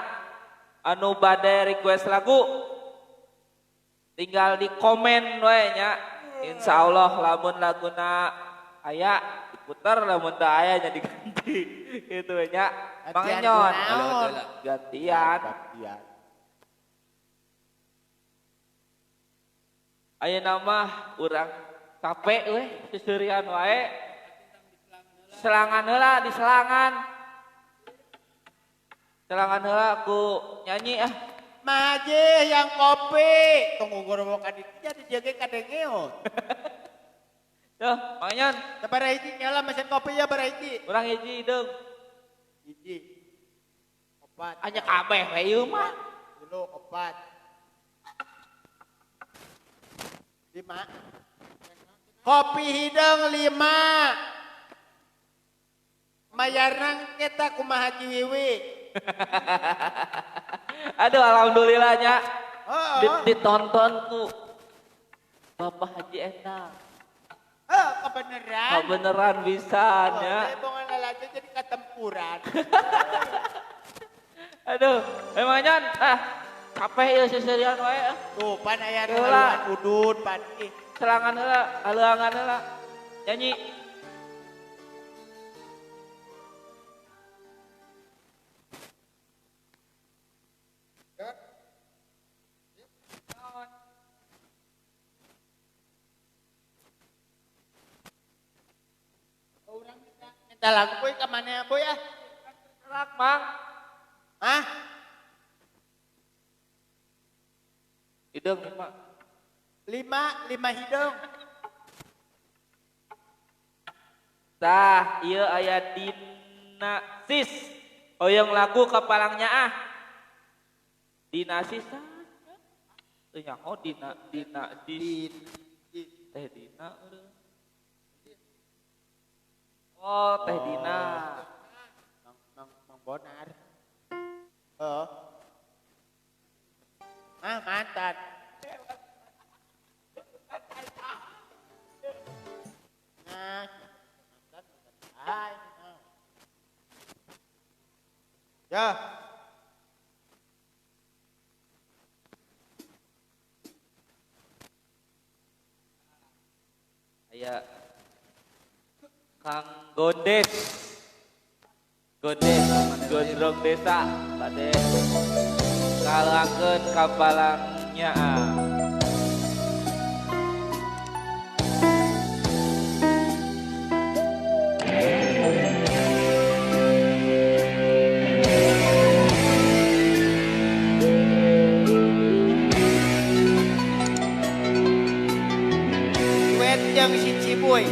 anu bade request lagu tinggal di komen we nya. Insyaallah lamun laguna aya diputer, lamun teu aya nya diganti gitu we nya. Mang Enyon gantian. Ayeuna mah urang capek we seuseurian wae. Selangan heula di selangan. Selangan heula ku nyanyi ah. Maje yang kopi, tunggu gorowokan itu jadi jaga kadengeo. Tuh, Mang Enyon. Sabaraha hiji nyala mesin kopi ya sabaraha hiji. Urang hiji deung. Hiji. Opat. Anya kabeh we ieu mah. 3, 4. 5. Kopi hidung 5. Mayarnang kita kumaha Haji Wiwi. Aduh alhamdulillahnya. Oh. Ditonton ku Bapak Haji Endang. Oh, kebeneran. Kebeneran bisa nya. Saya bongan lalajo jadi ketempuran. Aduh, emang Nyon, capek ya seserian wae. Tuh, pan aya haluan udud pan ih. Selangan heula, haluangan heula. Nyanyi. Urang minta lagu boy ka mana boy ah? Serak, Mang. Hah? Hidung 5. 5 hidung. Tah, ieu aya Dina Sis. Hoyong lagu kapalangnya ah. Dina Sis ah. Teu nyaho Dina Sis. Teh Dina eueuh. Oh, Teh Dina. Mang Bonar. Oh. Ah, mantan. Nah, mantan. Hai. Ya. Aya Kang Gondes. Gondes, Gondrong Desa, bade kalangkeun kapalangnya. Duet jeung si Cibuy.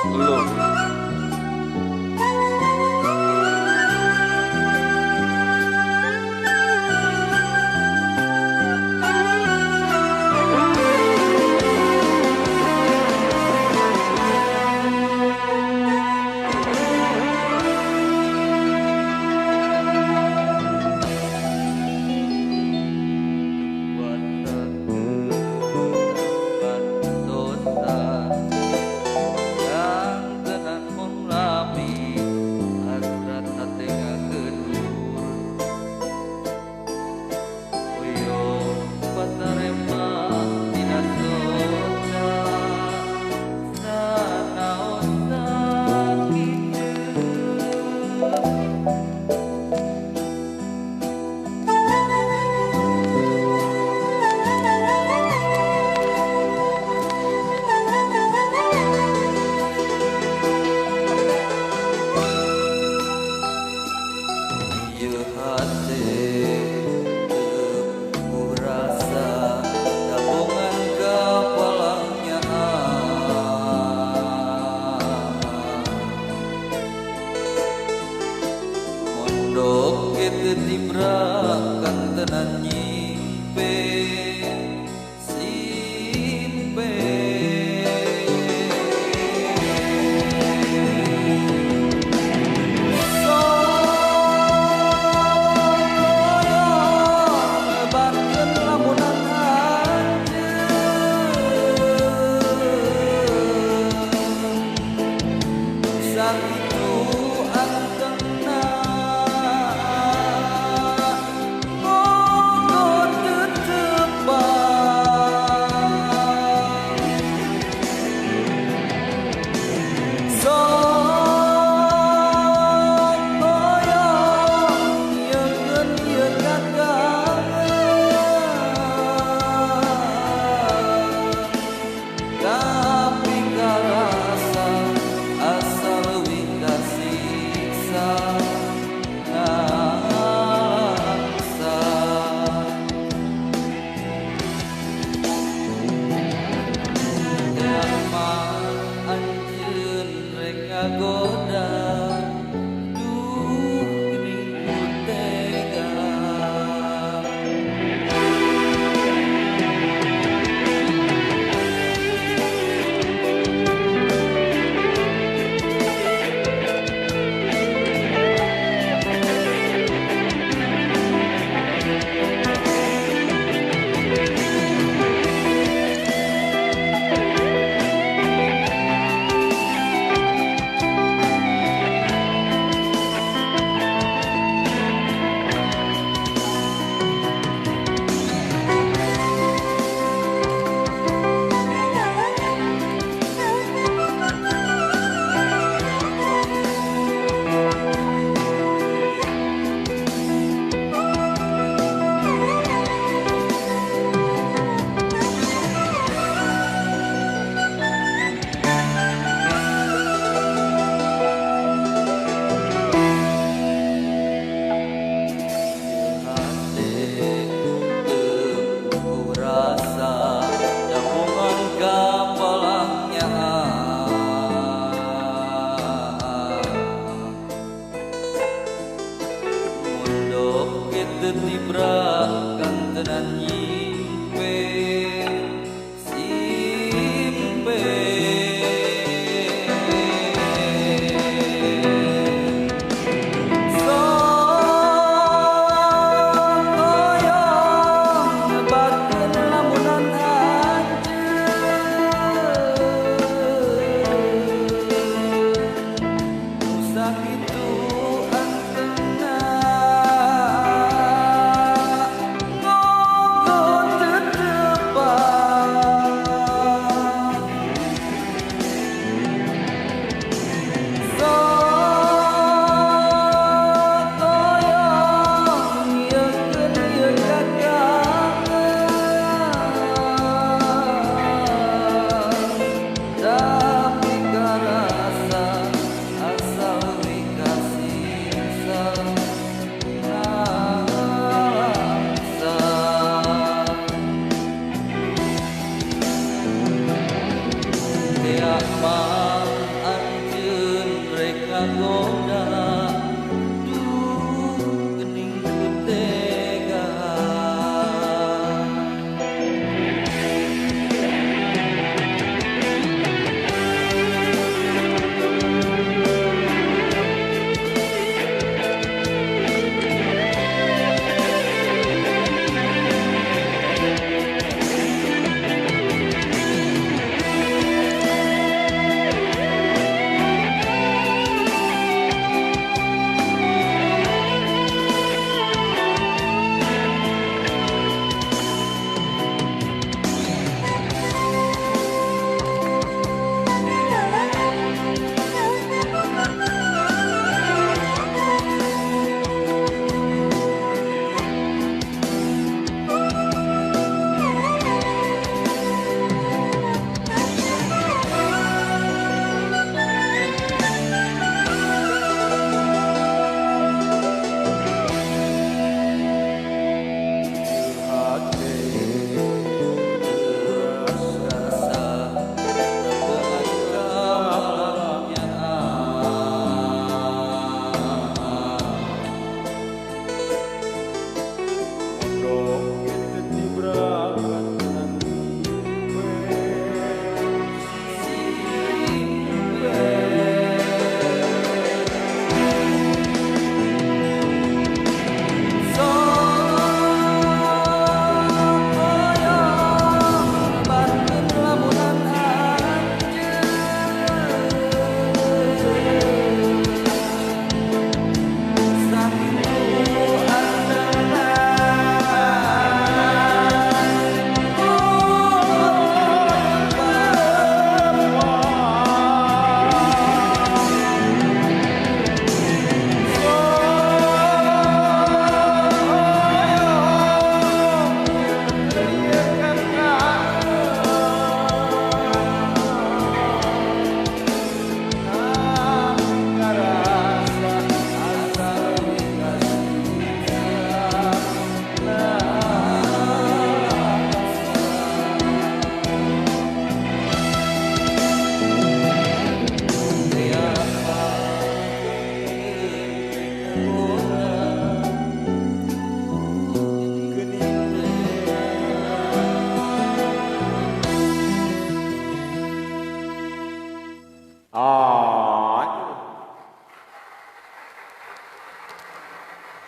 Belum. kitu tibra kantenan nyimpe simpe.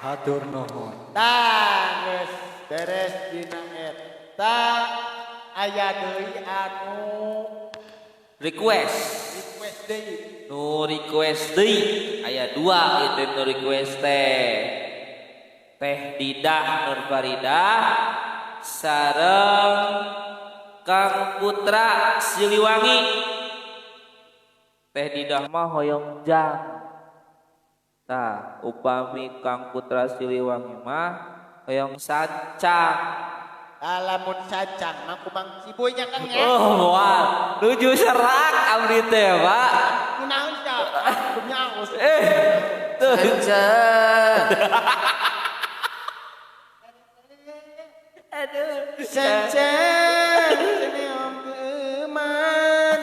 Hatur nuhun. Tah geus beres dina eta aya deui anu request. Request deui. Nu request deui aya dua itu nu request teh. Teh Didah Nur Faridah sareng Kang Putra Siliwangi. Teh Didah mah hoyong jang. Tah, upami Kang Putra Siliwangi mah hoyong sancang. Lamun sancang mah kumang ciboy nya Kang ya. Oh, moal. Nuju serak abdi teh, Pak. Kunaon sia? Kumnya aus. Tuh. Sancang. Aduh. Sancang senyum geman.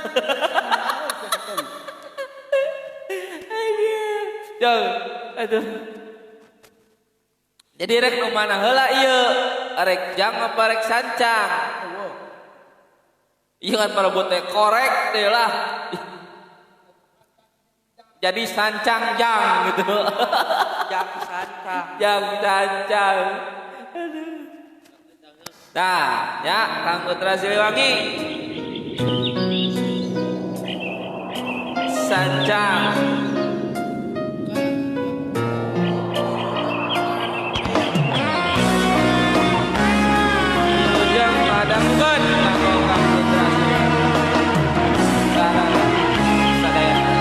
Aduh. Jadi rek nu mana heula ieu? Rek jang apa rek sancang? Ieu kan parabot teh korek teh lah. Jadi sancang jang gitu. Jang sancang. Jang sancang. Aduh. Nah, ya Kang Putra Siliwangi. Sancang. Adangukeun kanggo Kang Putra Siliwangi. Sareng sadayana.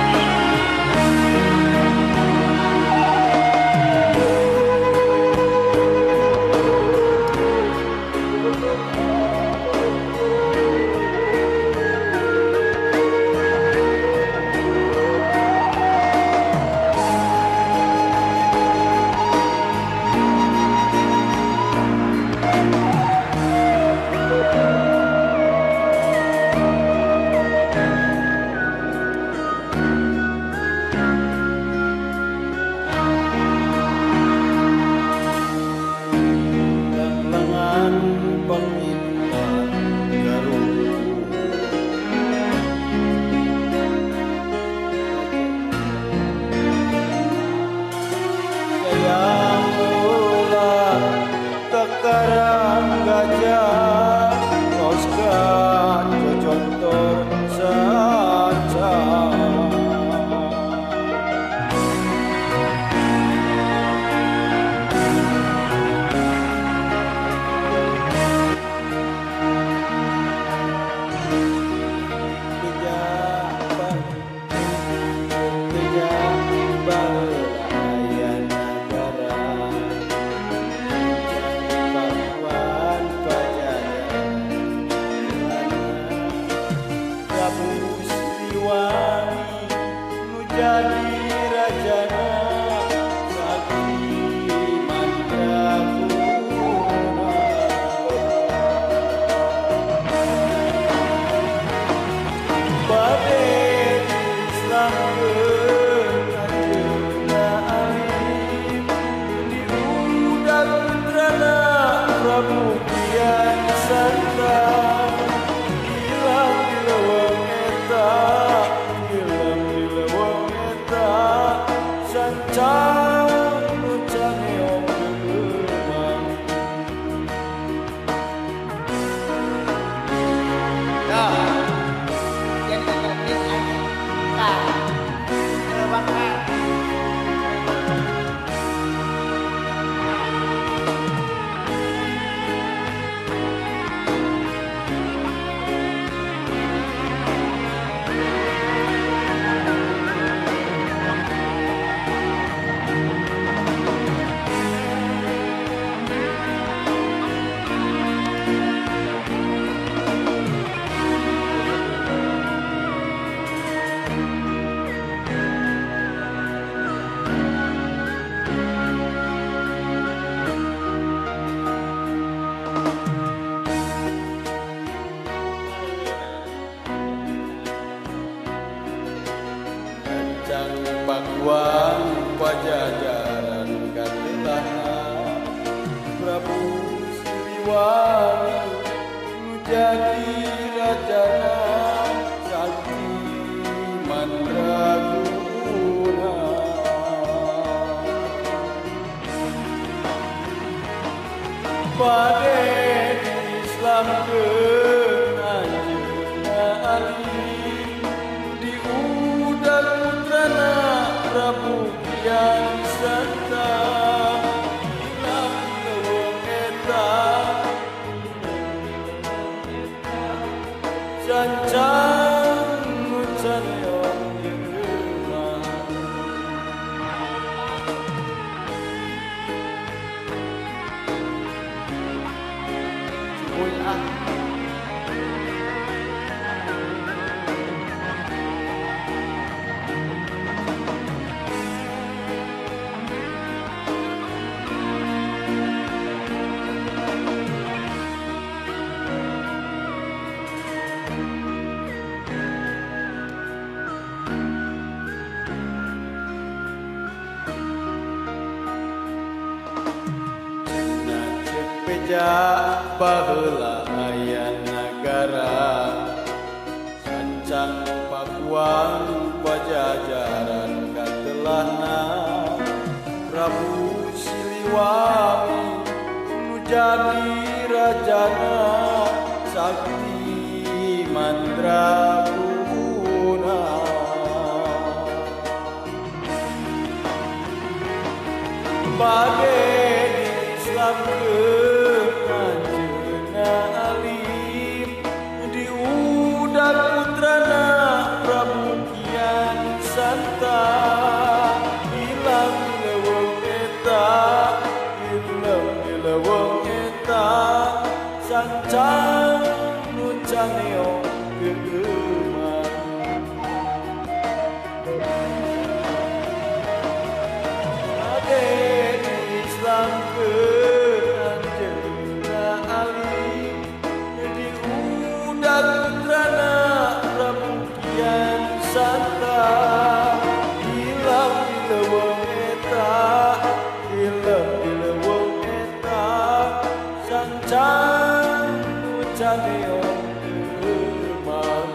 Siliwangi nu jadi rajana sakti mandraguna. Bade diislamkeun anjeunna alim diundang putrana Prabu Kian Santang ilang leuweung eta cancang nu caneong jelema. Cuy ah. Beja baheula aya nagara sancang Pakuan Pajajaran katelahna Prabu Siliwangi nu jadi rajana sakti mandraguna. Bade diislamkeun anjeunna alim diundang putrana Prabu Kian Santang ilang leuweung eta ilang leuweung eta sancang nu caneong kegeman. Bade diislamkeun anjeunna alim diundang putrana Prabu Kian Santang ilang di leuweung eta ilang di leuweung eta sancang nu caneong kegeman.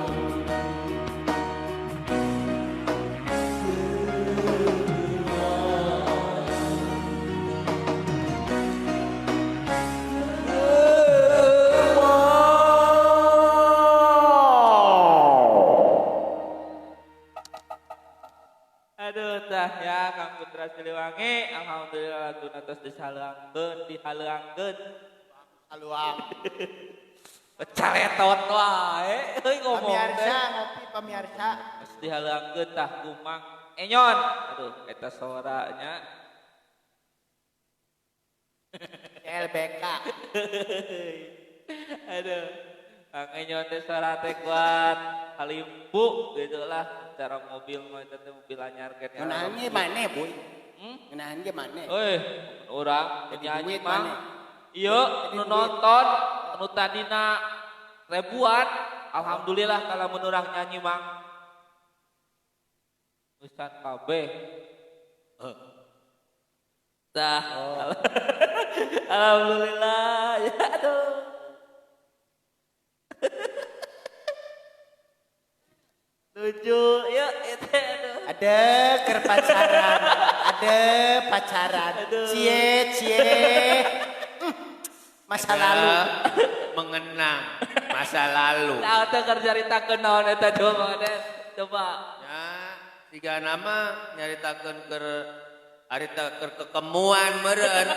Aduh tah ya Kang Putra Siliwangi, alhamdulillah laguna tos disaleuangkeun, dihaleuangkeun. Haluang. Caletot wae euy ngomong Pamirsa teh. ngopi pamirsa. Tos dihaleuangkeun tah Gumang Enyon. Aduh eta soranya. LBK. Aduh. Kang Enyon teh suara teh kuat halimbu gitu lah cara mobil mah eta teh mobil anyar keneh. Ngeunahan ge maneh, Boy. Ngeunahan ge maneh. Euy, urang Jadi penyanyi duit mah. maneh. Ieu Jadi nu duit. nonton nu tadina ribuan, alhamdulillah kalau mun urang nyanyi mang. Geustan kabeh. Tah. Alhamdulillah. Ya aduh. Lucu ya itu aduh. Ada keur pacaran, ada pacaran. Aduh. Cie cie. Masa lalu. Mengenang masa lalu. Nah, teh keur caritakeun naon eta coba Mang Aden. Coba. Ya, tiga nama nyaritakeun keur harita keur kekemuan meureun.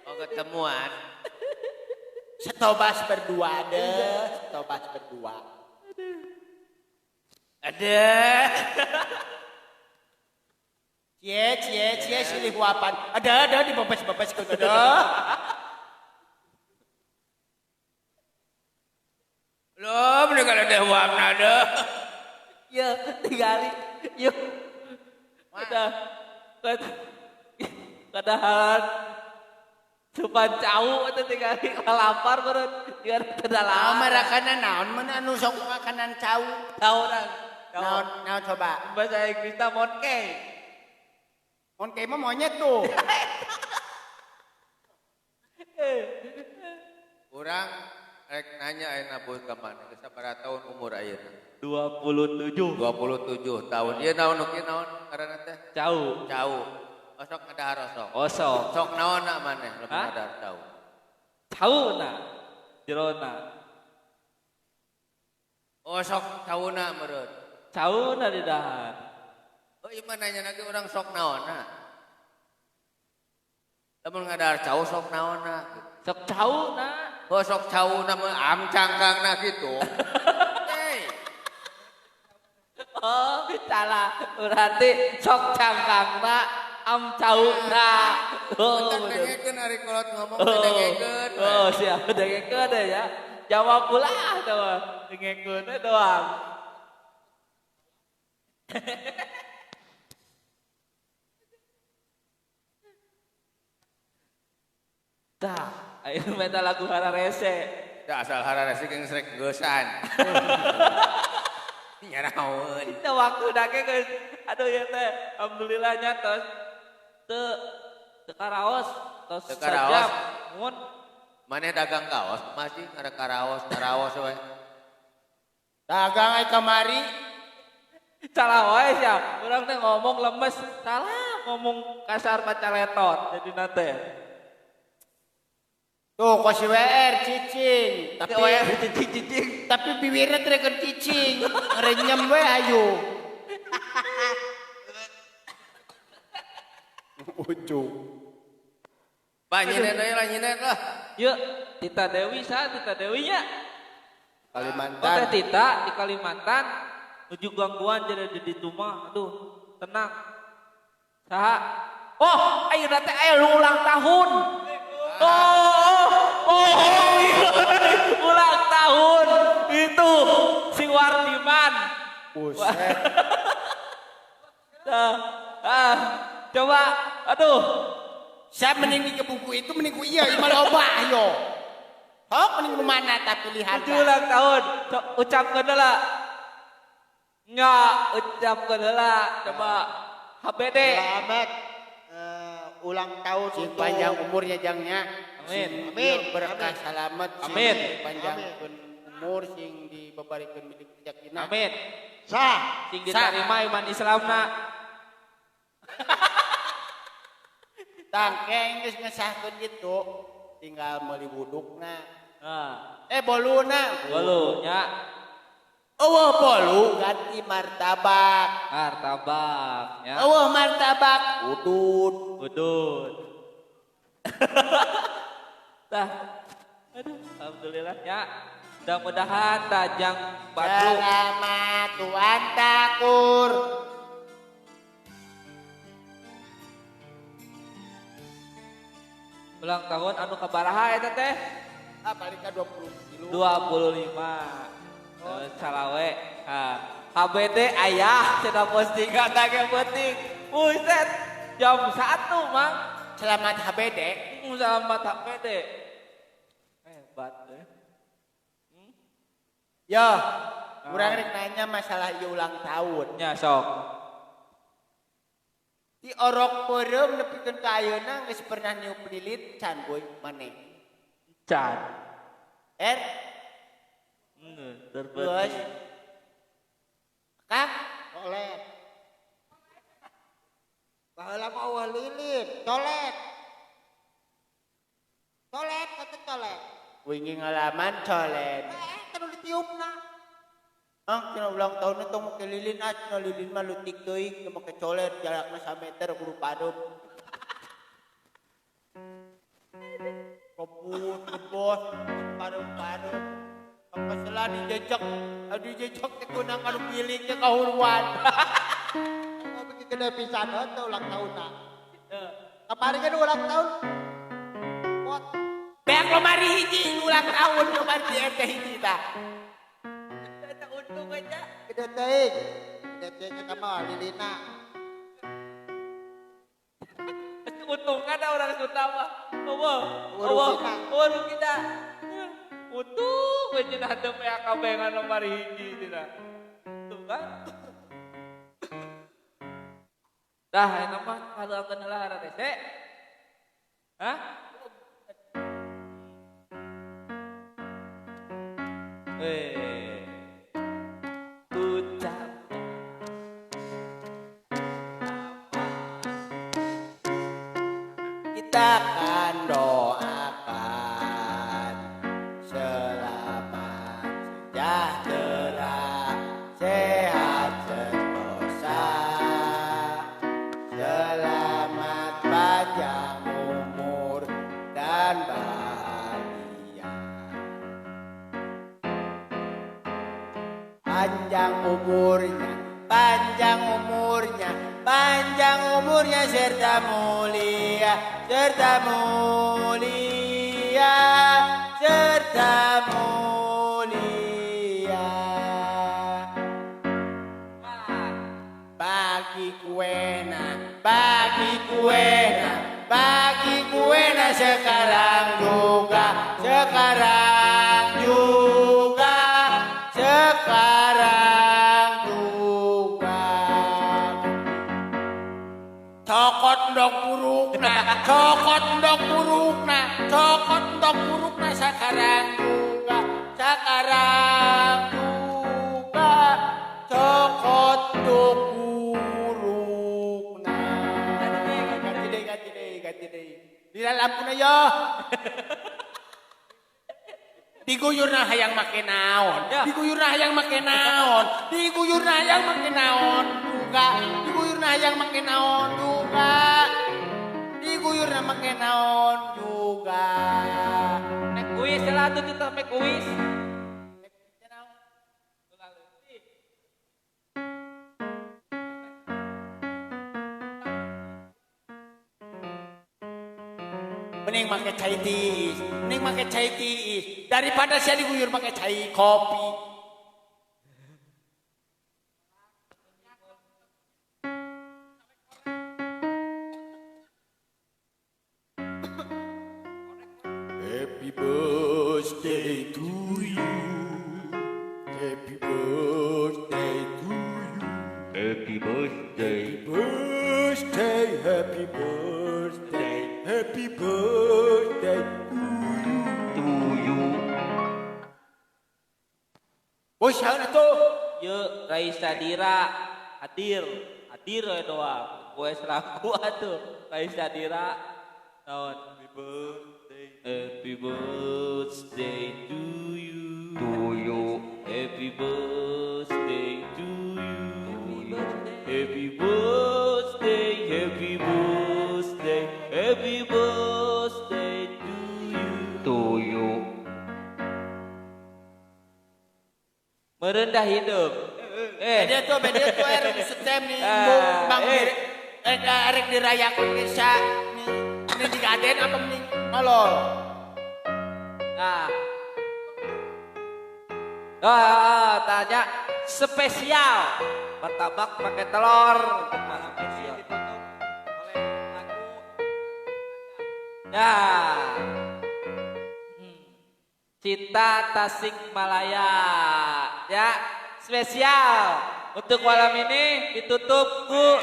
Oh, ketemuan. Setobas berdua deh, setobas berdua. Ada. Cie cie cie silih huapan. Ada dibebas-bebas ke ada. Loh, mereka ada huapna ada. Ya, tinggali. Yuk. Udah. Kadaharan supan cau eta tinggali lapar meureun. Jiga teu Naon marakana naon mun anu sok makanan cau. Cau nang. Naon naon coba. Bahasa Inggrisna monkey. Monkey mah monyet tuh. Urang rek nanya ayeuna boy ka maneh geus sabaraha tahun umur ayeuna? 27. 27 tahun. Ieu naon nu kieu naon ngaranna teh? Cau. Cau. Osok ngadahar osok. Osok. Sok naonna maneh lamun ngadahar cau? Cauna. Jerona. Oh sok cauna meureun. Cauna di dahar. Oh ieu mah nanya lagi urang sok naonna. Lamun ngadahar cau sok naonna. Sok cauna. Oh sok cauna mah am cangkangna kitu. Hey. Oh, salah. Berarti sok cangkangna am cauna. Oh, dengekeun ari kolot ngomong teh dengekeun. Oh, siap dengekeun ya. Jawab pula tuh. Dengekeun doang. Tah, ayo minta lagu hararese. Da asal hararese geus rek geusan. Nyaraon. Itu waktu dake geus. Aduh ya teh, alhamdulillahnya tos teu teu karaos, tos sajam. Mun maneh dagang kaos masih ada karaos, karaos we. Dagang ai kamari. Salah wae sia. Urang teh ngomong lemes, salah ngomong kasar pacaletot jadi nate. Tuh kok si WR cicing, tapi WR cicing-cicing, tapi bibirnya teu cicing, ngerenyem we ayo. Ujung. Pak nyinen we lah nyinen lah. Yuk, Tita Dewi sa, Tita Dewi nya. Kalimantan. Oh, Teh Tita di Kalimantan nuju gangguan jadi di rumah. Aduh, tenang. Saha? Oh, ayeuna teh aya ulang tahun. Oh, ulang tahun itu si Wardiman. Buset. Coba, aduh. Saya mending ke buku itu mending ku iya, imah loba ayo. Hok mending mana tak pilihan. Itu ulang tahun, ucapkan heula. Enggak, ucapkan heula. Coba HBD. Selamat ulang tahun sing panjang umurnya jangnya. Amin. Amin. Berkah salamet. Amin. Panjang umur sing dibabarikeun milik keyakinan. Amin. Sah. Sing diterima iman Islamna. Tangke geus ngesahkeun kitu, tinggal meuli wudukna. Heeh. Boluna. Bolu nya. Eueuh bolu ganti martabak. Martabak ya. Eueuh martabak udud. Udud. Tah. Aduh, alhamdulillah ya. Mudah-mudahan tajang batu. Selamat Tuan Takur. Ulang tahun anu kabaraha eta teh? Ah, paling ka 20 kilo. 25. Oh. Salawe. Ha. HBD ayah cenah postingan tage penting. Buset, jam 1, Mang. Selamat HBD. Selamat HBD. Hebat eh. Yo, urang rek nanya masalah ieu ulang tahun. Nya sok. Di orok peureum nepikeun ka ayeuna geus pernah niup lilin can boy maneh. Can. Er. Terus. Kang, colet. Baheula mah eueuh lilin, colet. Colet kata colet. Wingi ngalaman colet. Kan udah ditiupna. Ah, cenah ulang tahunna tong make lilin ah, cenah lilin mah leutik teuing, teu make colet jarakna sameter kudu padum. Kebut, kebot, padum-padum. Kapeselan dijejek, aduh dijejek teh kunang anu pilingnya kahuruan. Oh, bikin gede pisan teh ulang tahunna. Kamari kan ulang tahun. Pot. Beak lomari hiji ulang tahun lomari di RT hiji tah. Untung aja. Gede teuing. Gede teuing eta mah lilina. Untung kan orang Sunda mah. Eueuh, eueuh, rugina. Untung we cenah teu PAKB ngan lomari hiji cenah. Tuh kan. Dah eta mah kaluarkeun heula hararese. Hah? Ucap kita akan doakan selamat sejahtera, sehat sentosa, selamat panjang umur dan bahagia. Panjang umurnya, panjang umurnya, panjang umurnya serta mulia, serta mulia, serta mulia. Bagi kuena, bagi kuena, bagi kuena sekarang juga, sekarang juga, sekarang juga. Cokot ndok burukna, cokot ndok burukna, cokot ndok burukna sekarang juga, sekarang juga, cokot ndok burukna. Ganti deh, ganti deh, ganti deh. Di lampuna yo. Diguyurna hayang make naon, diguyurna hayang make naon, diguyurna hayang make naon juga, diguyurna hayang make naon juga, diguyurna make naon juga. Mek uis lah tuh kita mek uis. Mending make cai tiis, mending make cai tiis daripada saya diguyur pakai cai kopi. Happy birthday to you. Happy birthday to you. Happy birthday. Happy birthday, happy birthday, happy birthday to you. To you. Bos, saha atuh? Ye, Raisa Dira hadir, hadir we doang. Kue selaku atuh Raisa Dira. Naon? Happy birthday. Happy birthday to you. To you. Happy birthday to you. Happy birthday, happy birthday, happy birthday to you. To you. Merendah hidup. Beda tuh erek setem nih, bang erek dirayakan desa nih, ini digaden apa nih? Nolol. Nah, tanya spesial martabak pakai telur untuk malam spesial. Oleh lagu Nah, Cinta Tasikmalaya ya, spesial untuk malam ini ditutup ku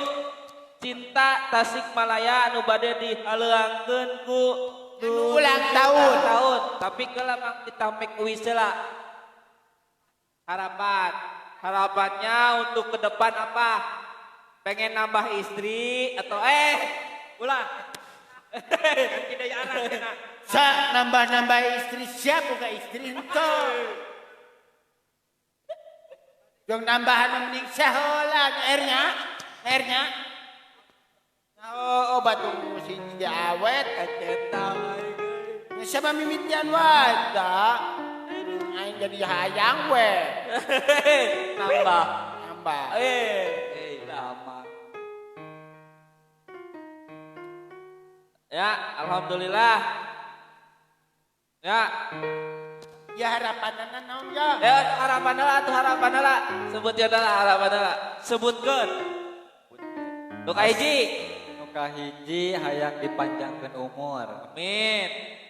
Cinta Tasikmalaya anu bade dihaleuangkeun ku ulang tahun. Tahun tapi kelamang kita make wish lah. Harapan, harapannya untuk ke depan apa? Pengen nambah istri atau ulah. Sa nambah-nambah istri siap buka istri ento. Jong nambahan mending sahola airnya, airnya. Oh, obat si awet kaceta siapa mimitian wae da. Aing jadi hayang we. Nambah, nambah. Lama. Ya, alhamdulillah. Ya. Ya harapanana naon ya? Ya harapanana atuh harapanana. Sebut ya lah harapanana. Sebutkeun. Nu kahiji. Nu kahiji hayang dipanjangkeun umur. Amin.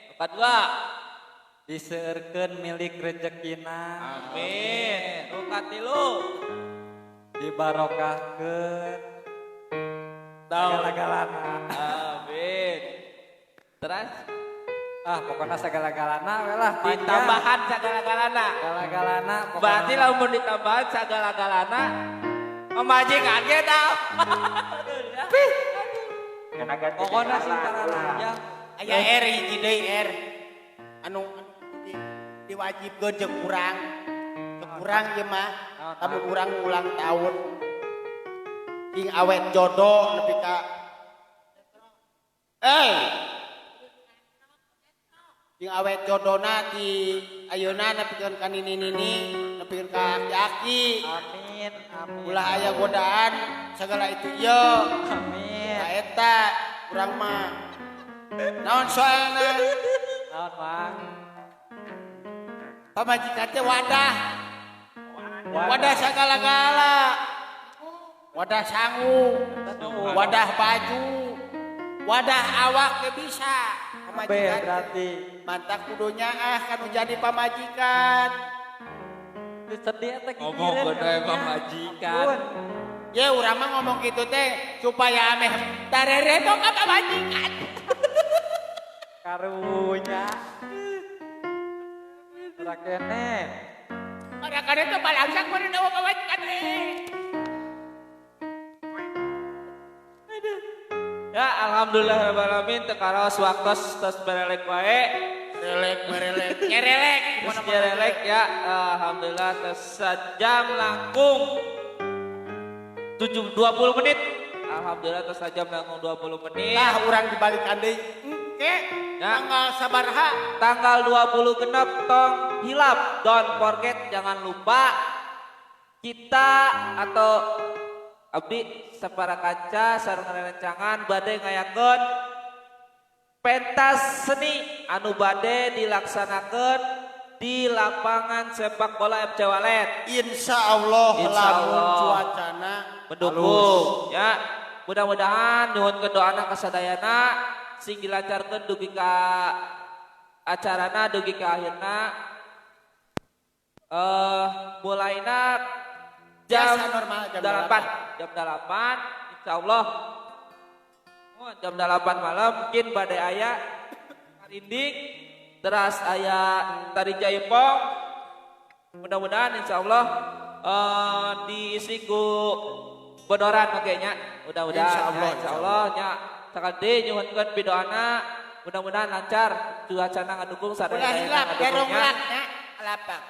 Nu kadua diseueurkeun milik rezekina. Amin. Nu katilu dibarokahkeun segala-galana. Amin. Terus Ah, pokoknya segala-galana we lah. Ditambahan segala-galana. Segala-galana. Berarti lamun ditambahan segala-galana pamajikan ge tah. Pih. Pokoknya sing tararanya. Aya R hiji deui R. Anu diwajibkeun jeung urang. Jeung urang ieu mah lamun urang ulang tahun sing awet jodoh nepi ka sing awet jodona di ayeuna nepikeun ka nini-nini nepikeun ka aki-aki. Amin, amin. Ulah aya godaan segala itu ieu. Amin. Ka eta urang mah. Naon soalna? Naon, Mang? Pamajikan teh wadah. Wadah sagala-gala. Wadah sangu, wadah baju, wadah awak ge bisa. Pamajikan berarti mantak kudunya ah kanu jadi pamajikan. Sedih eta ngomong kudu pamajikan. Ye urang mah ngomong kitu teh supaya ameh tarereto ka pamajikan. Karunya. Rakene. Kadang-kadang teh balangsak meureun eueuh pamajikan teh. Ya alhamdulillah rabbil alamin teu karaos waktos tos barelek wae. Relek nyerelek terus nyerelek ya alhamdulillah tos sajam langkung 20 menit. Alhamdulillah tos sajam langkung 20 menit. Tah urang dibalikan deui. Engke ya. Tanggal sabaraha? Tanggal 20 genep tong hilap, don't forget, jangan lupa kita atau abdi sapara kaca sareng rerencangan bade ngayakeun pentas seni anu bade dilaksanakeun di lapangan sepak bola FC Walet. Insya Allah lamun cuacana mendukung ya. Mudah-mudahan nyuhunkeun doana ka sadayana sing dilancarkeun dugi ka acarana dugi ka akhirna. Mulaina jam normal, jam 8, jam 8 insyaallah. Oh, jam 8 malam mungkin badai aya karinding teras aya tari jaipong. Mudah-mudahan insyaallah diisi ku bodoran oge nya. Mudah-mudahan insyaallah, insyaallah nya sakali nyuhunkeun pidoana mudah-mudahan lancar cuacana ngadukung sadaya. Ulah hilap derong nya lapang.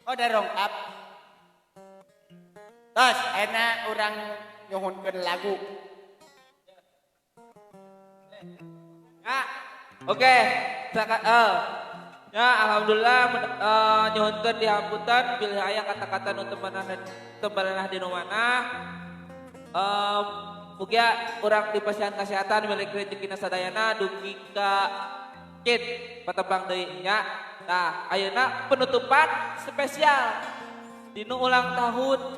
Oh derong up. Terus enak urang nyuhunkeun lagu. Ya, oke. Ya alhamdulillah nyuhunkeun dihamputan bilih aya kata-kata nu temenan di nu mana. Mugia urang dipasihan kesehatan milik rezekina sadayana dugi ka kit patepang deui nya. Nah, ayeuna penutupan spesial dinu ulang tahun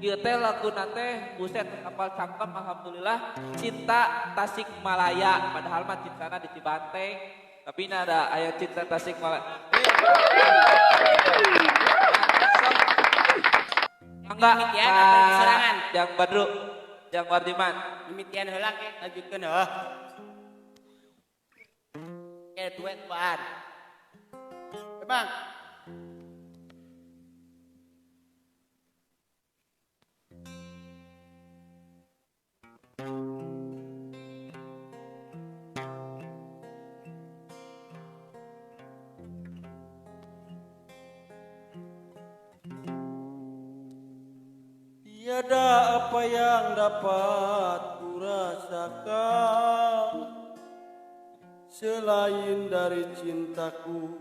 ieu teh laguna teh buset kapal cangkem alhamdulillah Cinta Tasikmalaya padahal mah cintana di Cibanteng tapi ini ada aya Cinta Tasikmalaya. Enggak, serangan. Jang Badru, Jang Wardiman. Mimitian heula ke lanjutkeun heuh. Ke duet duaan. Bang. Tiada apa yang dapat kurasakan selain dari cintaku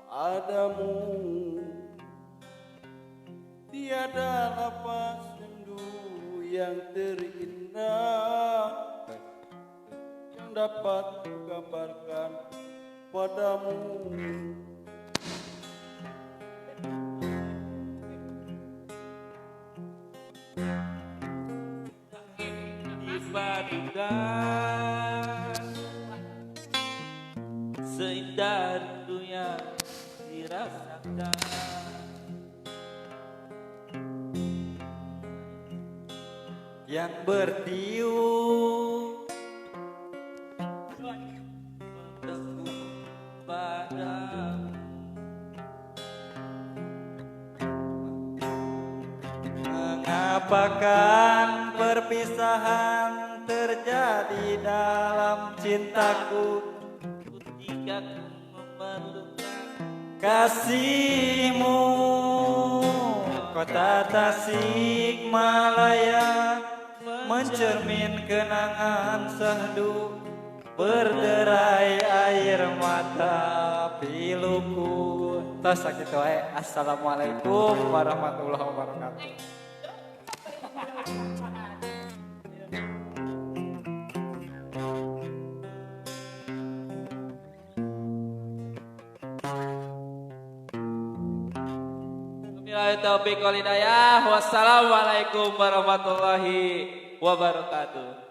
padamu. Tiada lapas sendu yang terindah yang dapat kugambarkan padamu. Seindah rindu yang dirasakan. Yang bertiup Melupakan perpisahan terjadi dalam cintaku. Ketika ku memerlukan kasihmu, kota Tasikmalaya mencermin kenangan sehdu, berderai air mata piluku. Tos sakitu wae. Assalamualaikum warahmatullahi wabarakatuh. Wabillahi taufiq wal hidayah. Wassalamualaikum warahmatullahi wabarakatuh.